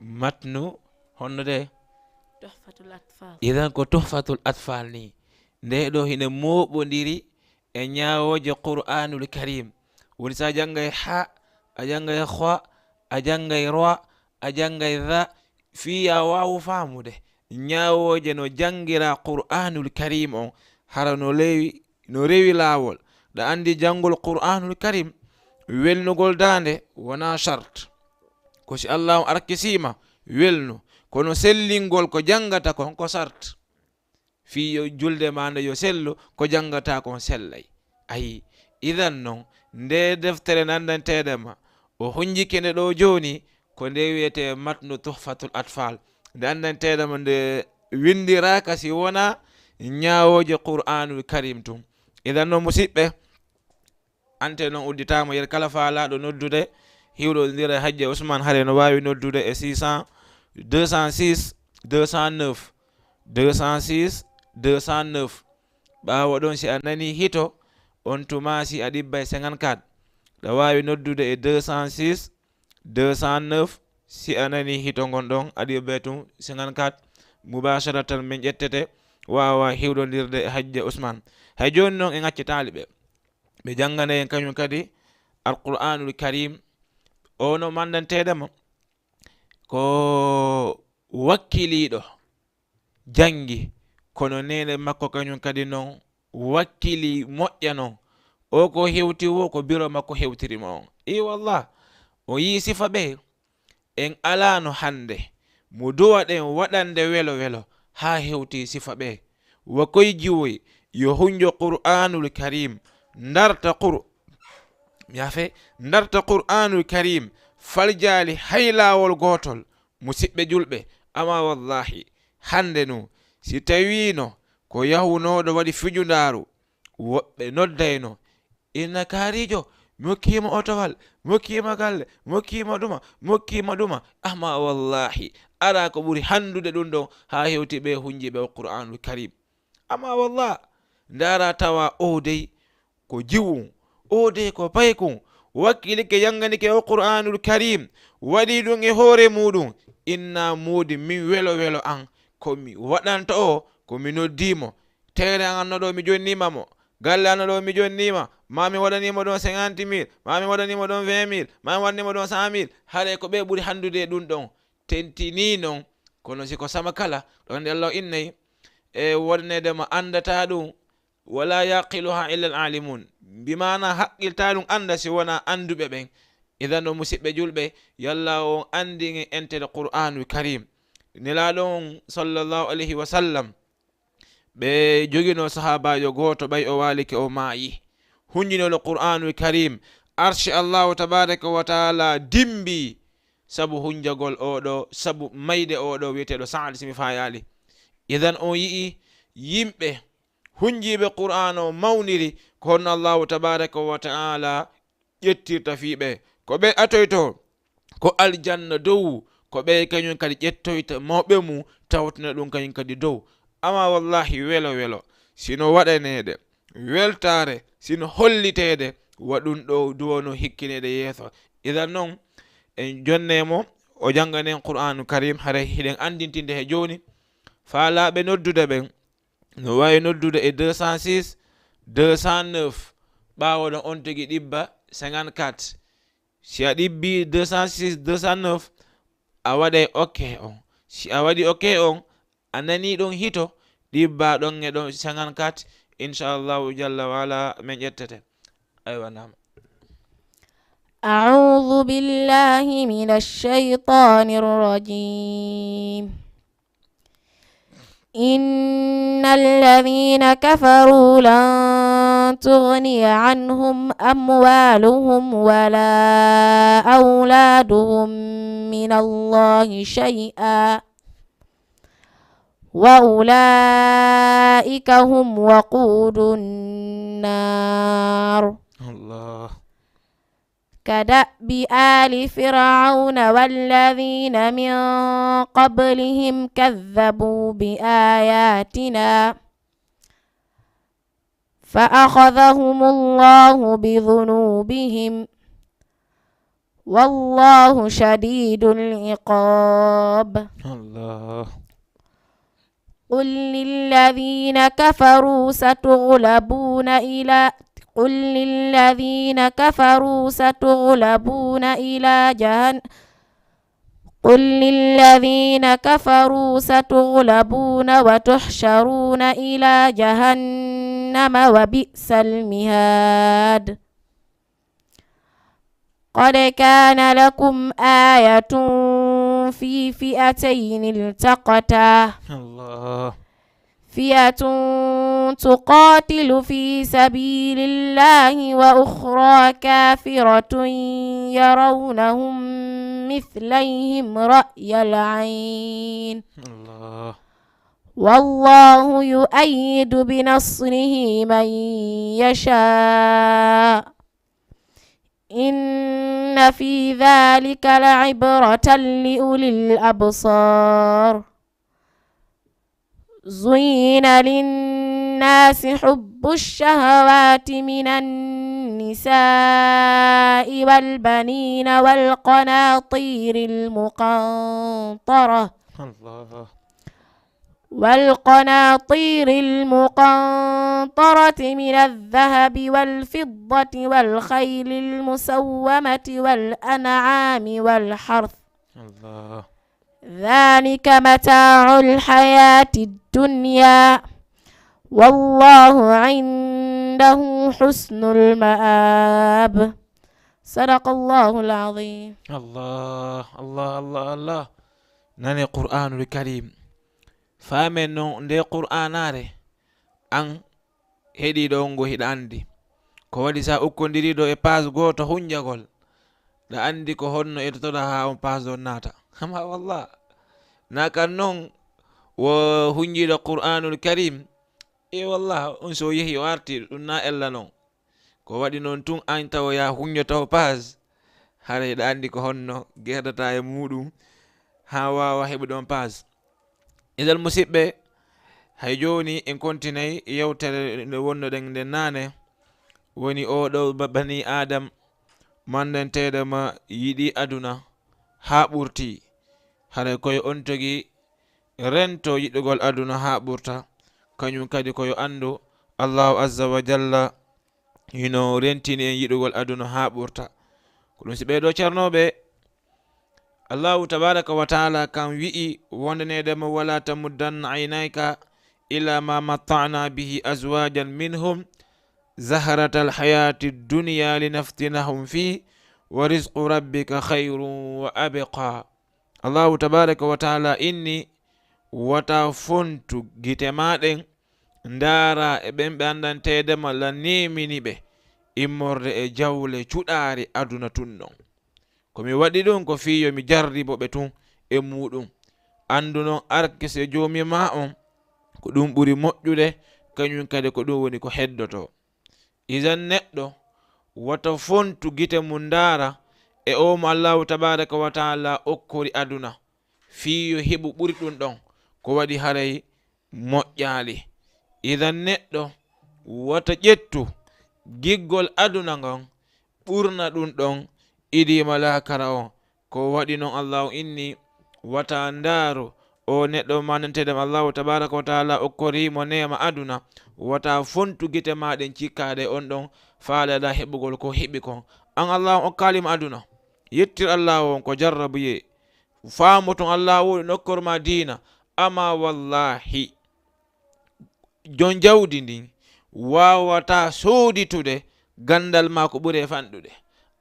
matnu honno de تحفة الأطفال. Idan ko Tuhfatul Atfal ni. Nde ɗo hine mooɓondiri e ñaawooje Qur'anul Karim. Woni so a janngay ha, a janngay khwa, a janngay rwa, a janngay dha, fii a waawu faamude ñaawooje no janngiraa Qur'anul Karim on, hara no lewi, no rewi laawol. Ɗa anndi janngol Qur'anul Karim, welnugol daande wonaa shart. Ko si Allah on arkisiima, welnu. Kono sellingol ko janngata kon ko sart. Fii yo julde maa nde yo sellu, ko janngata kon sellay. Ayi, idan non, nde deftere nanndanteede ma, o hunjike nde ɗo jooni, ko nde wiyetee Matnu Tuhfatul Atfal. Nde anndanteede ma nde winndiraaka si wonaa ñaawooje Qur'anul Karim tun. Idan non, musiɓɓe, ante non udditaama, yer kala faalaaɗo noddude, hiwɗondira e Hajja Usman, hare no waawi noddude e six cents, deux cent six, deux cent neuf, deux cent six, deux cent neuf. Ɓaawo ɗon, si a nanii hito, On tuma si a ɗibbay cinquante-quatre, ɗa waawi noddude e deux cent six, deux cent neuf, si a nani hito ngon ɗon, a ɗibbay tun cinquante-quatre, mubasharatan min ƴettete, waawa hiwrondirde e Hajja Usman. Hay jooni non en acci taaliɓe. Ɓe janngana en kañum kadi Alqur'aanul Kariim. O no manndanteede mo ko wakkiliiɗo janngi, kono neene makko kañum kadi non wakkili moƴƴa non. O ko hewti wo ko biro makko hewtiri mo on. I wallah, o yii sifa ɓe. En alaano hannde mo duwaɗen waɗande welo welo haa hewti sifa ɓe. Wa koy jiwoy yo hunjo Qur'aanul Kariim, ndarta Qur-, yaafe, ndarta Qur'aanul Kariim, faljaali hay laawol gootol, musiɓɓe julɓe. Ama wallahi, hannde nu, si tawiino ko yahunooɗo waɗi fijundaaru, woɓɓe noddayno, "Inna kaarijo, mi hokkiima otowal, mi hokkiima galle, mi hokkiima ɗuma, mi hokkiima ɗuma." Amma wallahi, araa ko ɓuri hanndude ɗum ɗon haa hewti ɓe hunjiiɓe o Qur'aanul Kariim. Amma wallah, ndaara tawa o dey ko jiwun, o dey ko paykun, wakkilike, yannganike o Qur'aanul Kariim, waɗi ɗum e hoore muuɗum, inna moodi min welo welo an, ko mi waɗanta o, ko mi noddii mo. Teere an no ɗo mi jonniima mo, galle an no ɗo mi jonniima, ma mi waɗanii mo ɗon cinquante mille, ma mi waɗanii mo ɗon vingt mille, ma mi waɗanii mo ɗon cent mille, haray ko ɓe ɓuri hanndude e ɗum ɗon. Tentinii non, kono si ko sama kala, ɗon nde Allah innay, e wonneede mo anndataa ɗum, "Wala yaqiluha illa al-alimun." Bi maana haqqiltaa ɗum annda si wonaa annduɓe ɓen. Idan no musiɓɓe julɓe, yalla on anndi en entere Qur'aanul Kariim. Nelaaɗo on sallallahu alayhi wa sallam, ɓe joginoo sahaabaajo gooto ɓay o waalike o maayi. Hunjinolo Qur'aanul Kariim, arshi Allahu tabaaraka wa taala dimbi sabu hunjagol oɗo, sabu mayde oɗo wi'eteeɗo Sa'ad si mi faayaali. Idan on yi'i yimɓe hunjiiɓe Qur'aan o mawniri ko honno Allahu tabaaraka wa taala ƴettirta fii ɓe. Ko ɓe atoyto ko aljanna dow, ko ɓe kañum kadi ƴettoyta mawɓe mum tawtina ɗum kañum kadi dow. Amma wallahi welo welo, sino waɗaneede weltaare, sino holliteede, wa ɗum ɗo duwano hikkineede yeeso. Idan non, en jonne mo, o jannganen Qur'aanu Kariim, haray hiɗen anndintinde he jooni. Faalaaɓe noddude ɓen, no waawi noddude e deux cent six, deux cent neuf, ɓaawo ɗon on tigi ɗibba cinquante-quatre. Si a ɗibbi deux cent six, deux cent neuf, a waɗay OK on. Si a waɗi OK on, a nanii ɗon hito, ɗibba ɗon e ɗon cinquante-quatre, inchallahu jalla wa ala, min ƴettete. Aywa, naam. أعوذ بالله من الشيطان الرجيم. إن الذين كفروا لن تغني عنهم أموالهم ولا أولادهم من الله شيئا وأولئك هم وقود النار. الله. كدأب آل فرعون والذين من قبلهم كذبوا بآياتنا فأخذهم الله بذنوبهم والله شديد العقاب. الله. قل للذين كفروا ستغلبون إلى، قل للذين كفروا ستغلبون إلى جهن-، قل للذين كفروا ستغلبون وتحشرون إلى جهنم وبئس المهاد. قد كان لكم آية في فئتين التقتا. الله. فئة تقاتل في سبيل الله وأخرى كافرة يرونهم مثليهم رأي العين. الله. والله يؤيد بنصره من يشاء. إن في ذلك لعبرة لأولي الأبصار. زين للناس الناس حب الشهوات من النساء والبنين والقناطير المقنطرة الله والقناطير المقنطرة من الذهب والفضة والخيل المسومة والأنعام والحرث الله ذلك متاع الحياة الدنيا والله عنده حسن المآب صدق الله العظيم الله الله الله الله nane qur'anul karim faamen non nde qur'anare an heɗiɗo on ngo hiɗa andi ko waɗi sa ukkondiriɗo e paas gooto hunjagol ɗa andi ko honno etotoɗa ha on paas ɗon naata ama wallah na kan non wo hunjiɗo qur'anul karim e wallah on so yehi o arti ɗum na ella non ko waɗi noon tun an tawa ya huñño taw paas hara hiɗa anndi ko honno gerdata e muɗum haa waawa heɓude on paas idan musiɓɓe hay jooni en kontinay yewtere nde wonnoɗen nde naane woni oɗo bani adam mandanteɗo ma yiɗi aduna haa ɓurti haray koye on togi rento yiɗugol aduna haa ɓurta kañum kadi koyo anndu allahu azza wa jalla hino rentini en yiɗugol aduna haa ɓurta ko ɗum si ɓeeɗo ceernooɓe allahu tabaraka wa taala kam wi'i wondaneede mo wala tamuddanna aynayka ila ma matta'na bihi azwajan minhum zahrata alhayati dunya linaftinahum fih wa rizqu rabbika khayrun wa abqa allahu tabaraka wa taala inni wata fontu gite maɗen ndaara e ɓen ɓe anndanteede ma la nemini ɓe immorde e jawle cuɗaari aduna tun non ko mi waɗi ɗum ko fii yo mi jarribo ɓe tun e muɗum anndu non arkise joomi ma on ko ɗum ɓuri moƴƴude kañum kadi ko ɗum woni ko heddoto idan neɗɗo wata fontu gite mum ndaara e o mo allahu tabaraka wa taala okkori aduna fii yo heɓu ɓuri ɗum ɗon ko waɗi haray moƴƴaali idan neɗɗo wata ƴettu giggol aduna ngon ɓurna ɗum ɗon idiima laakara on ko waɗi non allahu inni wata ndaaru o neɗɗo mananteɗam allahu tabaraka wa taala okkoriimo neema aduna wata fontu gite maɗen cikkaɗe on ɗon faaleɗa heɓugol ko heɓi kon an allahu okkalima aduna yettir allahu on ko jarrabuye faamoton allahu woni nokkor ma diina ama wallahi jon jawdi ndin waawata sooditude ganndal ma ko ɓuri e fanɗude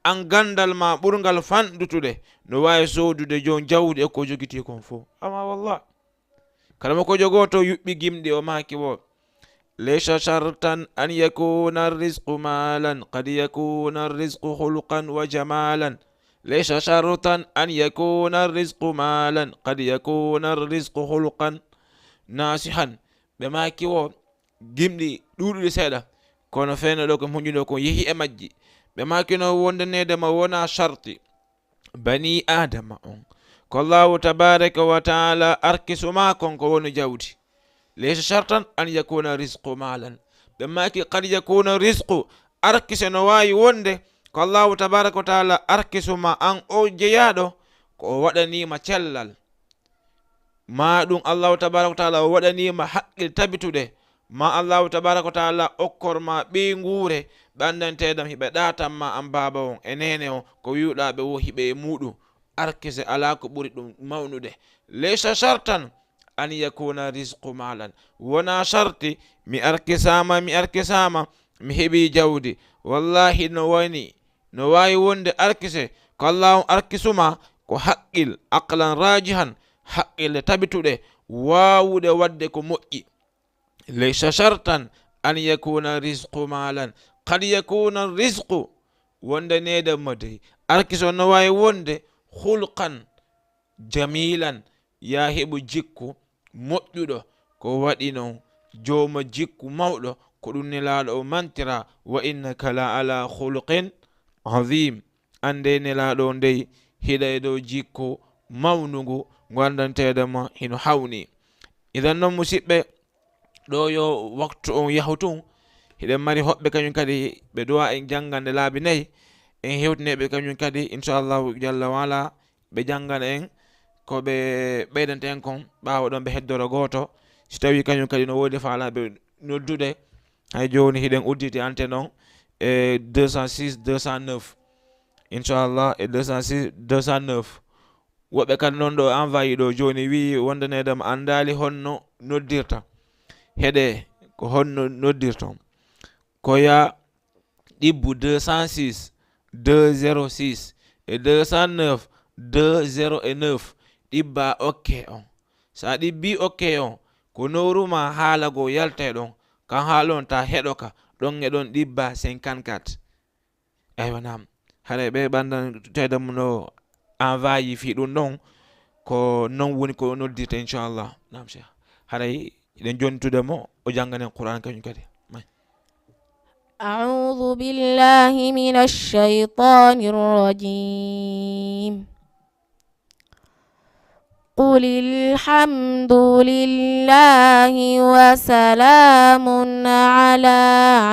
an ganndal ma ɓurngal fanɗutude no waawi soodude jon jawdi e ko jogitii kon fof ama wallah kala mo ko jogooto yuɓɓi gimɗi o maaki wo ليس شرطا أن يكون الرزق مالا قد يكون الرزق خلقا وجمالا ليس شرطا أن يكون الرزق مالا قد يكون الرزق خلقا ناصحا ɓe maaki wo gimɗi ɗuuɗuɗi seeɗa kono fewndo ɗo ko moƴƴuɗo ko yehi e majji ɓe maakino wondaneede ma wona sharti bani adama on ko allahu tabaraka wa taala arkisu ma kon ko woni jawdi laysa shartan an yakuna risqu malan ɓe maaki qad yakuna risqu arkise no waawi wonde ko allahu tabaraka wa taala arkisu ma an o jeyaaɗo ko o waɗanima cellal ma ɗum allahu tabaraka wa taala o waɗanima haqqil tabituɗe ma allahu tabaraka wa taala okkor ma ɓeynguure ɓe anndanteɗam hiɓe ɗatan ma an baaba on e nene on ko wiwɗa ɓe wo hiɓe e muɗum arkise ala ko ɓuri ɗum mawnude laysa shartan an yakuna risqu malan wona sharti mi arkisama mi arkisama mi heɓi jawdi wallahi no wani no waawi wonde arkise ko allah on arkisuma ko haqqil aqlan rajihan haqqille tabituɗe waawuɗe waɗde ko moƴƴi laysa shartan an yakuna risqu malan qad yakuna risqu wonde neɗɗo mo dey arkise on no waawi wonde hulqan jamilan ya heɓu jikku moƴƴuɗo ko waɗi non jooma jikku mawɗo ko ɗum nelaaɗo o mantira wa innaka la ala khuluqin azim annde nelaaɗo o ndey hiɗa e dow jikku mawnungu ngu anndanteeɗo ma hino hawni idan non musiɓɓe ɗo yo waktu on yahu tun, hiɗen mari hoɓɓe kañum kadi ɓe duwa en janngande laabi nayi, en hewtine ɓe kañum kadi, inchallahu jalla wa ala, ɓe janngana en ko ɓe ɓeydanta en kon, ɓaawo ɗon ɓe heddoro gooto, si tawi kañum kadi no woodi faalaaɓe noddude. Hay jooni hiɗen udditi antenne on e deux cent six deux cent neuf, inchallah, e deux cent six deux cent neuf. Woɓɓe kadi noon ɗo envoyé ɗo jooni wi'i wondaneede mo anndaali honno noddirta. Heɗe ko honno noddirton. Ko ya ɗibbu deux cent six deux zéro six e deux cent neuf deux zéro neuf, ɗibba okke on. So a ɗibbi okke on, ko nowru ma haala goo yaltay ɗon, kan haala on ta heɗo ka, ɗon e ɗon ɗibba cinquante-quatre. Aywa, naam. Haray ɓe ɓandan teede mo no envoyé fii ɗum ɗon, ko non woni ko noddirta, inchallah. Naam, Cheikh. Haray eɗen jontude mo, o jannganen Qur'an kañum kadi. May. أعوذ بالله من الشيطان الرجيم. قل الحمد لله وسلام على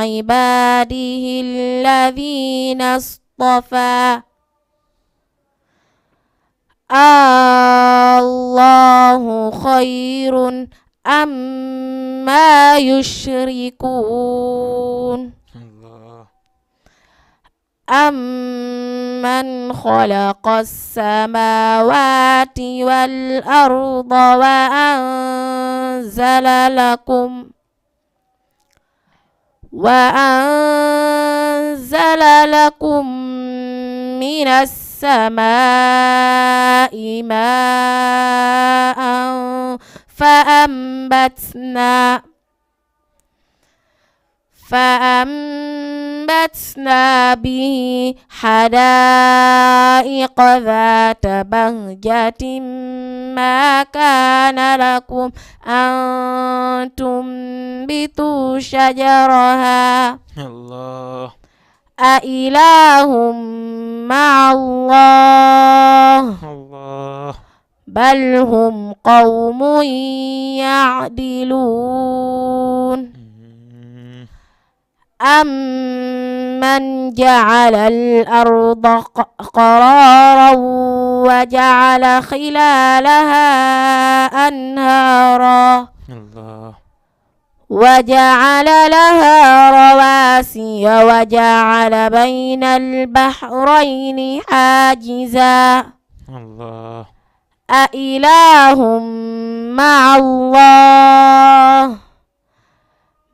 عباده الذين اصطفى. الله خير أما يشركون. Allah. أمن خلق السماوات والأرض وأنزل لكم، وأنزل لكم من السماء ماء فأنبتنا، فأنبتنا به حدائق ذات بهجة ما كان لكم أن تنبتوا شجرها. Allah. أإله مع الله. Allah. بل هم قوم يعدلون. Mm. أمن جعل الأرض ق-، قرارا وجعل خلالها أنهارا. Allah. وجعل لها رواسي وجعل بين البحرين حاجزا. Allah. أإله مع الله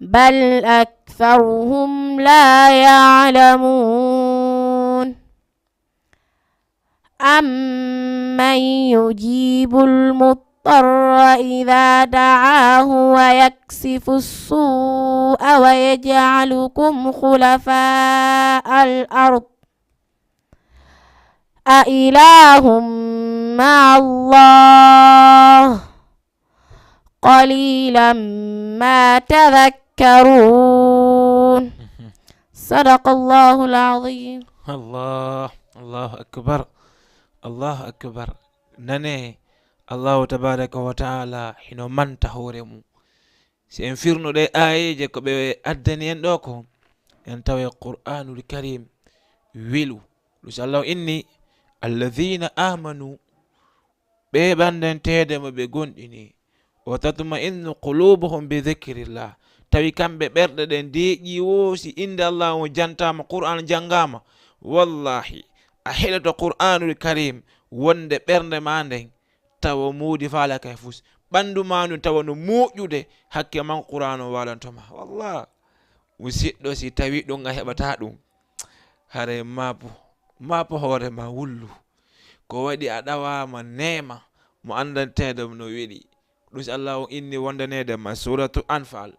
بل أكثرهم لا يعلمون. أمن يجيب المضطر إذا دعاه ويكشف السوء ويجعلكم خلفاء الأرض أإله مع الله قليلا ما تذكرون. صدق الله العظيم. Allah, Allahu akbar, Allahu akbar. Nane, Allahu tabaraka wa taala hino manta hoore mum. Si en firno ɗe aayeeje ko ɓe addani en ɗo ko, en tawa Qur'aanul Kariim welu. Ɗum si Allah inni, "Alladhina amanu", ɓe ɓandanteede mo ɓe gonɗini, "wa tatma'innu qulubuhum bi dhikrillah", tawi kamɓe ɓerɗe ɗen deeƴi wo si innde Allah on jantaama, Qur'aan janngaama, wallahi, a heɗoto Qur'aanul Kariim wonde ɓernde ma nden tawa moodi faalaka e fus. Ɓanndu maa ndun tawa no moƴƴude, hakke man Qur'aana o waalanto ma. Wallah, musiɗɗo, si tawi ɗum a heɓataa ɗum, haray maapo, maapo hoore ma wullu. Ko waɗi a ɗawaama neema mo anndanteeɗo no weli. Ɗum si Allah on inni wondaneede ma Suuratu Anfal.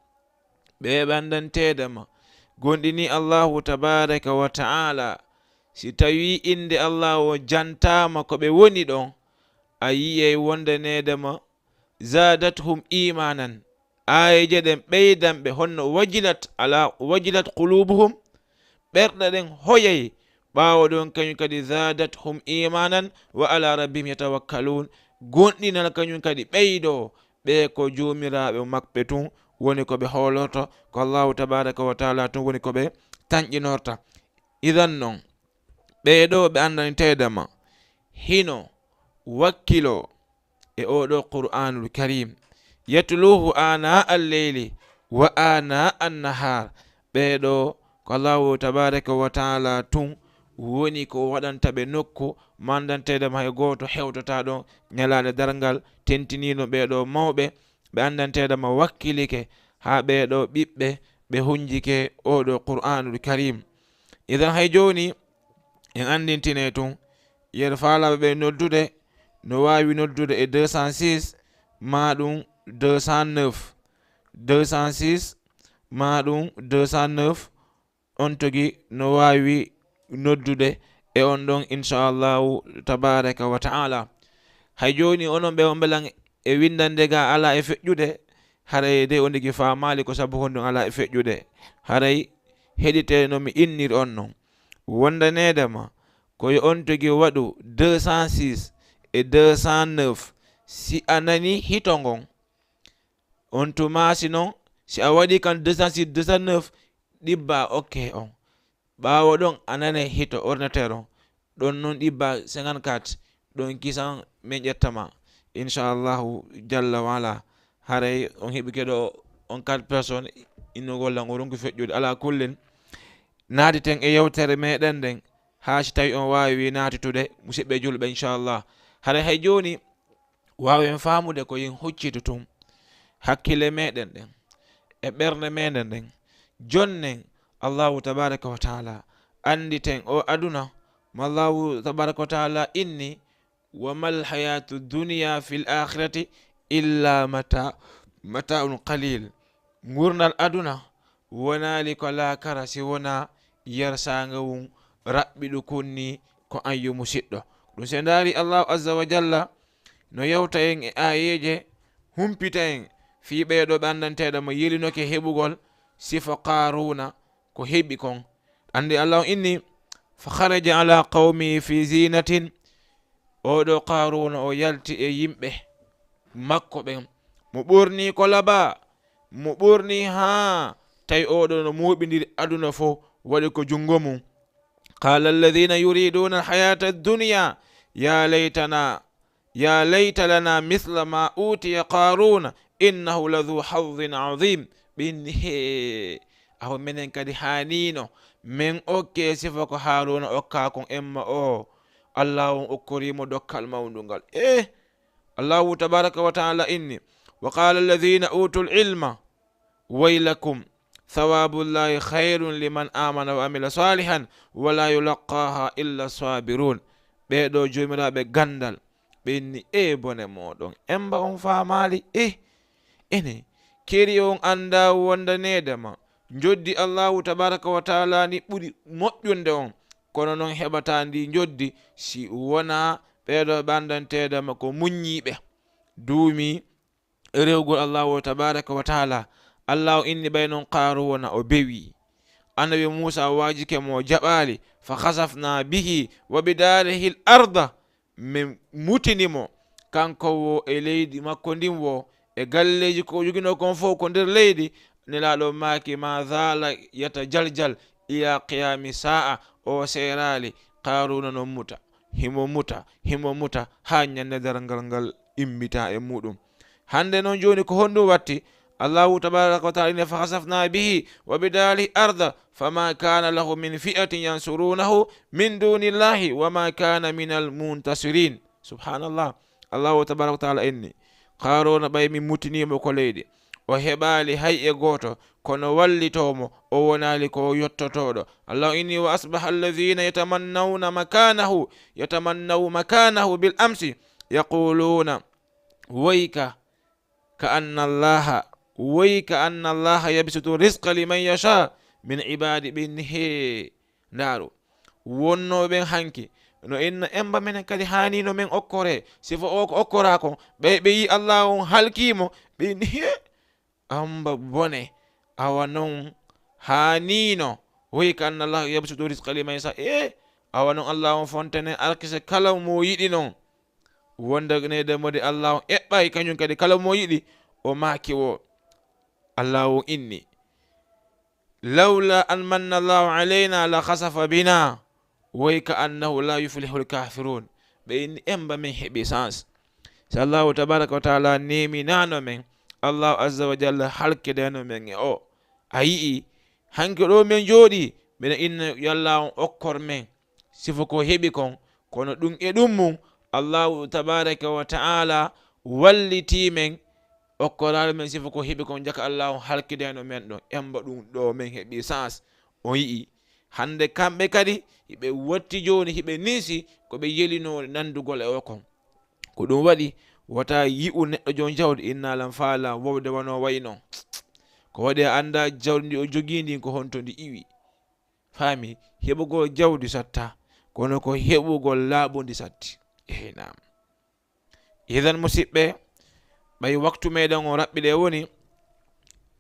Ɓe ɓanndanteede ma, gonɗini Allahu tabaaraka wa ta'ala, si tawii innde Allahu o jantaama ko ɓe woni ɗon, a yi'ay wondaneede ma, "Zaadathum iimaanan." Aayeeje ɗen ɓeydan ɓe honno, "Wajilat ala, wajilat quluubuhum." Ɓerɗe ɗen hoyay. Ɓaawo ɗon kañum kadi, "Zaadathum iimaanan wa ala rabbihim yatawakkaluun." Gonɗinal kañum kadi ɓeydoo. Ɓe ko joomiraaɓe maɓɓe tun woni ko ɓe hoolorto, ko Allahu tabaraka wa taala tun woni ko ɓe tanƴinorta. Idan non, ɓee ɗoo ɓe anndanteede ma hino wakkiloo e oo ɗoo Qur'aanul Kariim, yatluuhu aanaa al-leyli wa aanaa an-nahaar. Ɓee ɗoo ko Allahu tabaraka wa taala tun woni ko waɗanta ɓe nokku, ma anndanteede ma hay gooto hewtataa ɗon ñalaande darngal. Tentiniino ɓee ɗoo mawɓe, ɓe anndanteede ma wakkilike haa ɓee ɗoo ɓiɓɓe ɓe hunjike oo ɗoo Qur'aanul Kariim. Idan hay jooni, en anndintine tun, yer faalaaɓe ɓe noddude, no waawi noddude e deux cent six, maa ɗum deux cent neuf. Deux cent six, maa ɗum deux cent neuf, on tigi no waawi noddude e on ɗon, inchallahu tabaraka wa taala. Hay jooni, onon ɓe on mbelan e winndannde ga alaa e feƴƴude, haray de on tigi faamaali ko sabu honɗum alaa e feƴƴude. Haray heɗite no mi innir on non. Wonndaneede ma, ko yo on tigi waɗu deux cent six e deux cent neuf, si a nani hito ngon. On tuma si non, si a waɗi kan deux cent six, deux cent neuf, ɗibba OK on. Ɓaawo ɗon, a nane hito ordinateur on. Ɗon non ɗibba cinquante-quatre, ɗon kisan men ƴetta ma. Inchallahu jalla wa ala. Haray on heɓike ɗo on quatre personnes, innugol lan o ronki feƴƴude. Ala kullin, naatiten e yewtere meɗen nden, haa si tawi on waawi naatitude, musiɓɓe julɓe, inchallah. Haray hay jooni, waawen faamude ko yen huccitu tun. Hakkile meɗen ɗen e ɓernde meɗen ɗen, jonnen Allahu tabaraka wa taala, annditen o aduna mo Allahu tabaraka wa taala inni, "Wa mal hayatu dunya fil akhirati illa mata, mata'un qalil." Ngurnal aduna wonaali ko laakara si wona yersaanga wun raɓɓiɗu kunni ko an yo musiɗɗo. Ɗum se ndaari Allahu azza wa jalla no yewta en e aayeeje, humpita en fii ɓee ɗoo ɓe anndanteeɗo mo yelinoke heɓugol sifa Qaaruuna ko heɓi kon. Anndi Allah on inni, "Fa kharaja ala qawmihi fi zinatin." Oo ɗoo Qaaruuna o yalti e yimɓe makko ɓen. Mo ɓornii ko labaa, mo ɓornii haa tawi oo ɗoo no mooɓindiri aduna fof, waɗi ko junngo mum. Qala alladhina yuriduna alhayata ad-dunya ya laytana, ya layta lana mithla ma utiya Qaruna innahu ladhu hadhin adhim. Ɓe inni, "Hee, awa menen kadi haanino men okke sifa ko Haruna okka kon, emma o Allah on okkorimo dokkal mawndugal." Eh, Allahu tabaraka wa taala inni, "Wa qala alladhina utul ilma waylakum thawabullahi khayrun liman amana wa amila salihan wala yulaqqaha illa sabirun." Ɓee ɗoo joomiraaɓe ganndal, ɓe inni, "E bone mooɗon, emba on faamaali?" Eh, ene, keri on annda wondaneede ma, njoddi Allahu tabaraka wa taala ni ɓuri moƴƴunde on, kono non heɓataa ndi njoddi si wonaa ɓee ɗoo ɓe anndanteede ma ko muññiiɓe, duumi rewgol Allahu tabaraka wa taala. Allahu inni ɓay non Qaaruuna o bewi. Annabi Muusa waajike mo, o jaɓaali. Fa khasafna bihi wa bidarihi al-arda. Min mutini mo, kanko wo e leydi makko ndin wo, e galleeji ko o joginoo kon fof ko nder leydi. Nelaaɗo maaki, "Ma zala yatajaljal ila qiyami sa'a." O seeraali, Qaaruuna no muta. Himo muta, himo muta, haa ñande darngal ngal immita e muɗum. Hannde noon jooni ko honɗum watti? Allahu tabaraka wa taala ine, "Fa khasafna bihi wa bidarihi arda, fama kana lahu min fi'atin yansurunahu min dunillahi wa ma kana min al muntasirin." Subhanallah. Allahu tabaraka wa taala inni, Qaaruuna ɓay min mutinimo ko leydi, o heɓaali hay e gooto, kono wallitoo mo, o wonaali ko o yottotooɗo. Allah inni, "Wa asbaha alladhina yatamannawna makanahu, yatamannaw makanahu bil amsi, yaquluna, wayka, ka anna Allaha, wayka anna Allaha yabsutu rizqa liman yasha min ibadi." Ɓe inni, "Hee, ndaaru, wonnooɓe ɓen hanki no inna, emba menen kadi haanino men okkore, sifa o ko okkora kon." Ɓay ɓe yi Allah on halkiimo, ɓe inni, "Hee, amba bone, awa non haanino, wayka anna Allaha yabsutu rizqa liman yasha." E, awa non Allah on fontene arkise kala mo yiɗi non. Wondaneede mo de, Allah on eɓɓay kañum kadi kala mo yiɗi, o maaki wo, Allahu inni, "Lawla an manna Allahu alayna la khasafa bina, wa ka annahu la yuflihul kafirun." Ɓe inni, "Emba men heɓi sans. Si Allahu tabaraka wa taala neminano men, Allahu azza wa jalla halkideno men e o." A yi'i, hanke ɗo men jooɗi, mbiɗa inna yo Allahu okkor men sifa ko heɓi kon, kono ɗum e ɗum mum, Allahu tabaraka wa taala walliti men, okkoraali men sifa ko heɓi kon, jaka Allahu halkideno men ɗon. Emba ɗum ɗo men heɓi sans. O yi'i. Hande kamɓe kadi, hiɓe wotti jooni, hiɓe ninsi ko ɓe yelinoo nandugol e o kon. Ko ɗum waɗi, wota yi'u neɗɗo joom jawdi, inna lan faala wowde wano wayi non. Ko waɗi a annda jawdi ndi o jogii ndin ko honto ndi iwi. Faami, heɓugol jawdi satta, kono ko heɓugol laaɓundi satti. Eey, naam. Idan, musiɓɓe, ɓay waktu meɗen o raɓɓiɗe woni,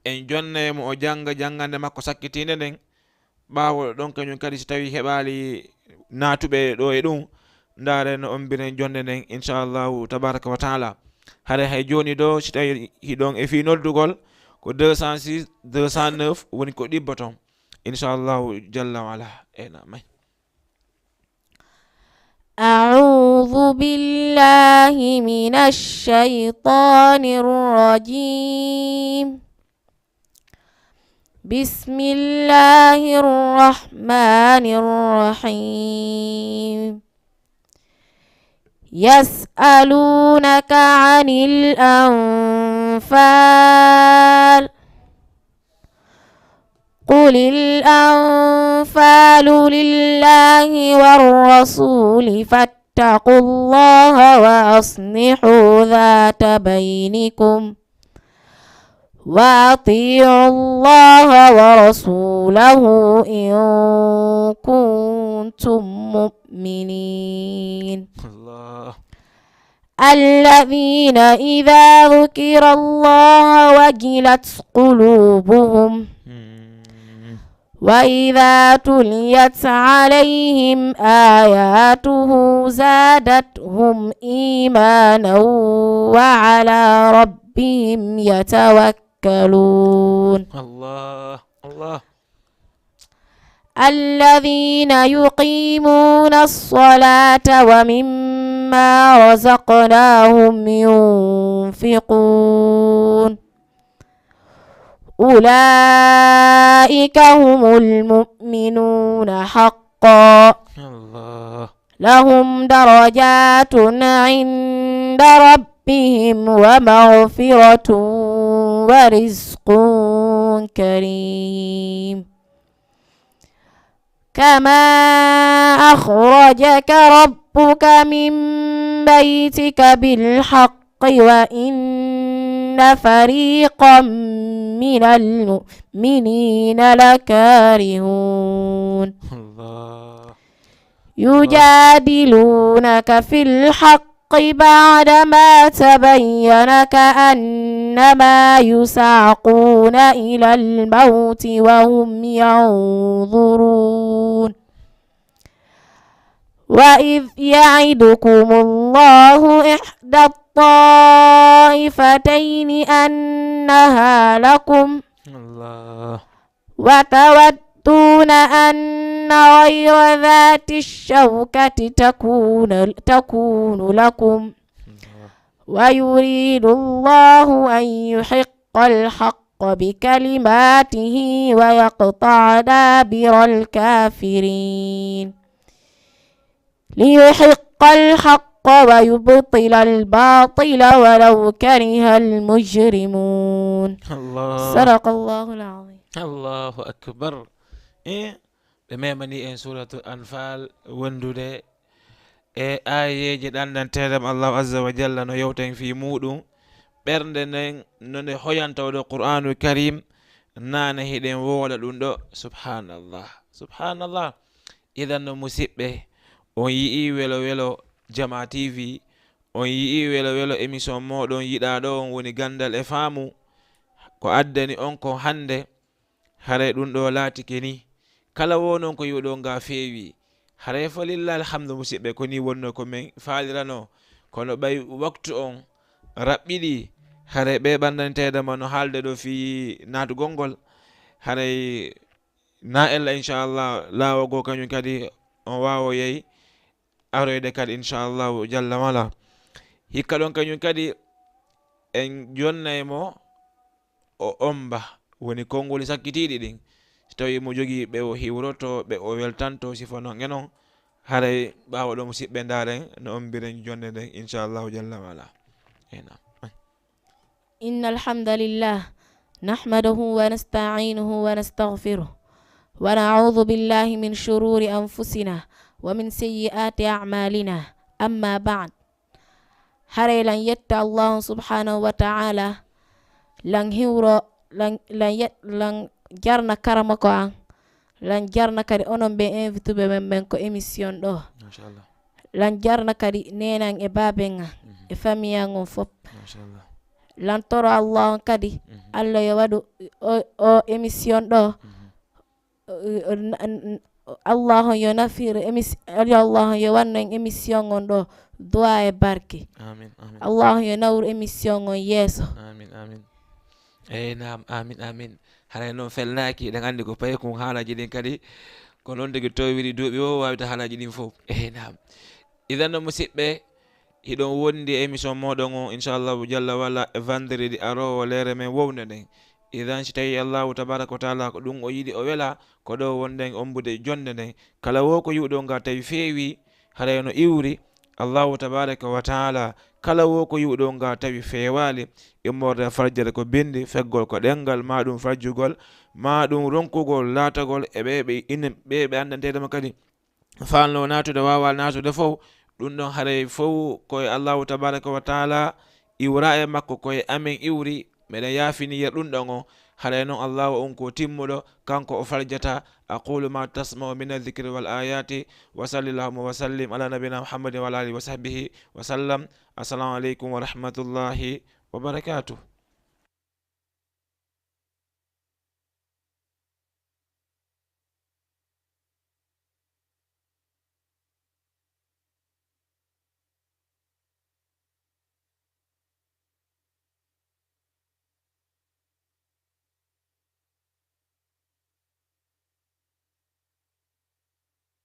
en jonnay mo o jannga janngande makko sakkitiinde nden. Ɓaawo ɗon kañum kadi, si tawi heɓaali naatuɓe ɗo e ɗum, ndaare no ombiren jonnde nden, inchallahu tabaraka wa taala. Hare hay jooni ɗo, si tawi hiɗon e fii noddugol, ko deux cent six, deux cent neuf woni ko ɗibboton. Inchallahu jalla wa ala. Ena may. أعوذ بالله من الشيطان الرجيم. بسم الله الرحمن الرحيم. يسألونك عن الأنفال. قل الأنفال لله والرسول فاتقوا الله وأصلحوا ذات بينكم وأطيعوا الله ورسوله إن كنتم مؤمنين. الله. الذين إذا ذكر الله وجلت قلوبهم وإذا تليت عليهم آياته زادتهم إيمانا وعلى ربهم يتوكلون. الله، الله. الذين يقيمون الصلاة ومما رزقناهم ينفقون. أولئك هم المؤمنون حقا. الله. لهم درجات عند ربهم ومغفرة ورزق كريم. كما أخرجك ربك من بيتك بالحق وإن فريقا من المؤمنين لكارهون. الله. يجادلونك في الحق بعدما تبين كأنما يساقون إلى الموت وهم ينظرون. وإذ يعدكم الله إحدى الطائفتين أنها لكم الله. وتودون أن غير ذات الشوكة تكون، تكون لكم. ويريد الله أن يحق الحق بكلماته ويقطع دابر الكافرين. ليحق الحق ويبطل الباطل ولو كره المجرمون. الله. صدق الله العظيم. الله أكبر. Eh, ɓe memani en Suratul Anfal wondude e aayeeje ɗanɗanteeɗe mo Allahu Azza wa Jalla no yewten fii muuɗum. Ɓernde nden no nde hoyanta o ɗo Qur'aanul Kariim, naane hiɗen woola ɗum ɗo. Subhaanallah, subhaanallah. Idan no musiɓɓe, on yi'ii Welo Welo Jamaa T V, on yi'ii Welo Welo émission mooɗon yiɗaaɗo on woni Ganndal e Faamu. Ko addani on kon hannde, haray ɗum ɗo laatike ni. Kala wo non ko yi'uɗon nga feewi. Haray fa lillahi alhamdu musiɓɓe, ko ni wonno ko men faalirano. Kono ɓay waktu on raɓɓiɗi, Haray ɓe ɓanndanteede ma no haalde ɗo fii naatugol ngol, haray na ella inchallah laawo goo kañum kadi on waawoyay aroyde kadi inchallahu jalla wala. Hikka ɗon kañum kadi en jonnay mo o omba woni konnguli sakkitiiɗi ɗin. Si tawii mo jogii ɓe o hiwroto, ɓe o weltanto, sifa non e non. Haray ɓaawo ɗo musiɓɓe ndaaren no ombiren jonnde nden inchallahu jalla wala. Ey naam. إن الحمد لله نحمده ونستعينه ونستغفره ونعوذ بالله من شرور أنفسنا ومن سيئات أعمالنا. أما بعد. Haray lan yetta Allahu subhanahu wa ta'ala, lan hiwro, lan, lan, yet, lan jarna karamoko an, lan jarna kadi onon ɓe invituɓe men ɓen ko émission ɗo. Machallah. Lan jarna kadi nenan e baaben an, e famille an on fop. Machallah. Lan toro Allah on kadi, Allah yo waɗu o, o émission ɗo. Allahu yo nafir émission, yo Allahu yo wanno en émission on ɗo duwa e barke. Amin, amin. Allahu yo nawru émission on yeeso. Amin, amin. Ey naam, amin, amin. Haray noon felnaaki, eɗen anndi ko paykun haalaaji ɗin kadi ko noon tigi towiri duuɓi o waawita haalaaji ɗin fof. Ey naam. Idan no musiɓɓe, hiɗon wondi e émission mooɗon on inchallahu jalla wala e vendredi aroowo leere men wownde nden. Idan si tawi Allahu tabaraka wa taala ko ɗum o yiɗi o wela, ko ɗo wonden ombude jonde nden. Kala wo ko yiwɗo nga tawi feewi, haray no iwri. Allahu tabaraka wa taala, kala wo ko yiwɗo nga tawi feewaali, immorde e farjere ko bindi, feggol ko ɗengal, ma ɗum farjugol, ma ɗum ronkugol laatagol e ɓe ɓe ina ɓe ɓe anndanteede mo kadi. Faalno naatude, waawaa naatude fof, ɗum ɗon haray fof ko e Allahu tabaraka wa taala iwra e makko, ko e amen iwri, meɗen yaafini yer ɗum ɗon o. Haray noon Allahu on ko timmuɗo, kanko o faljata. أقول ما تسمعون من الذكر والآيات وصلى اللهم وسلم على نبينا محمد وعلى آله وصحبه وسلم. السلام عليكم ورحمة الله وبركاته.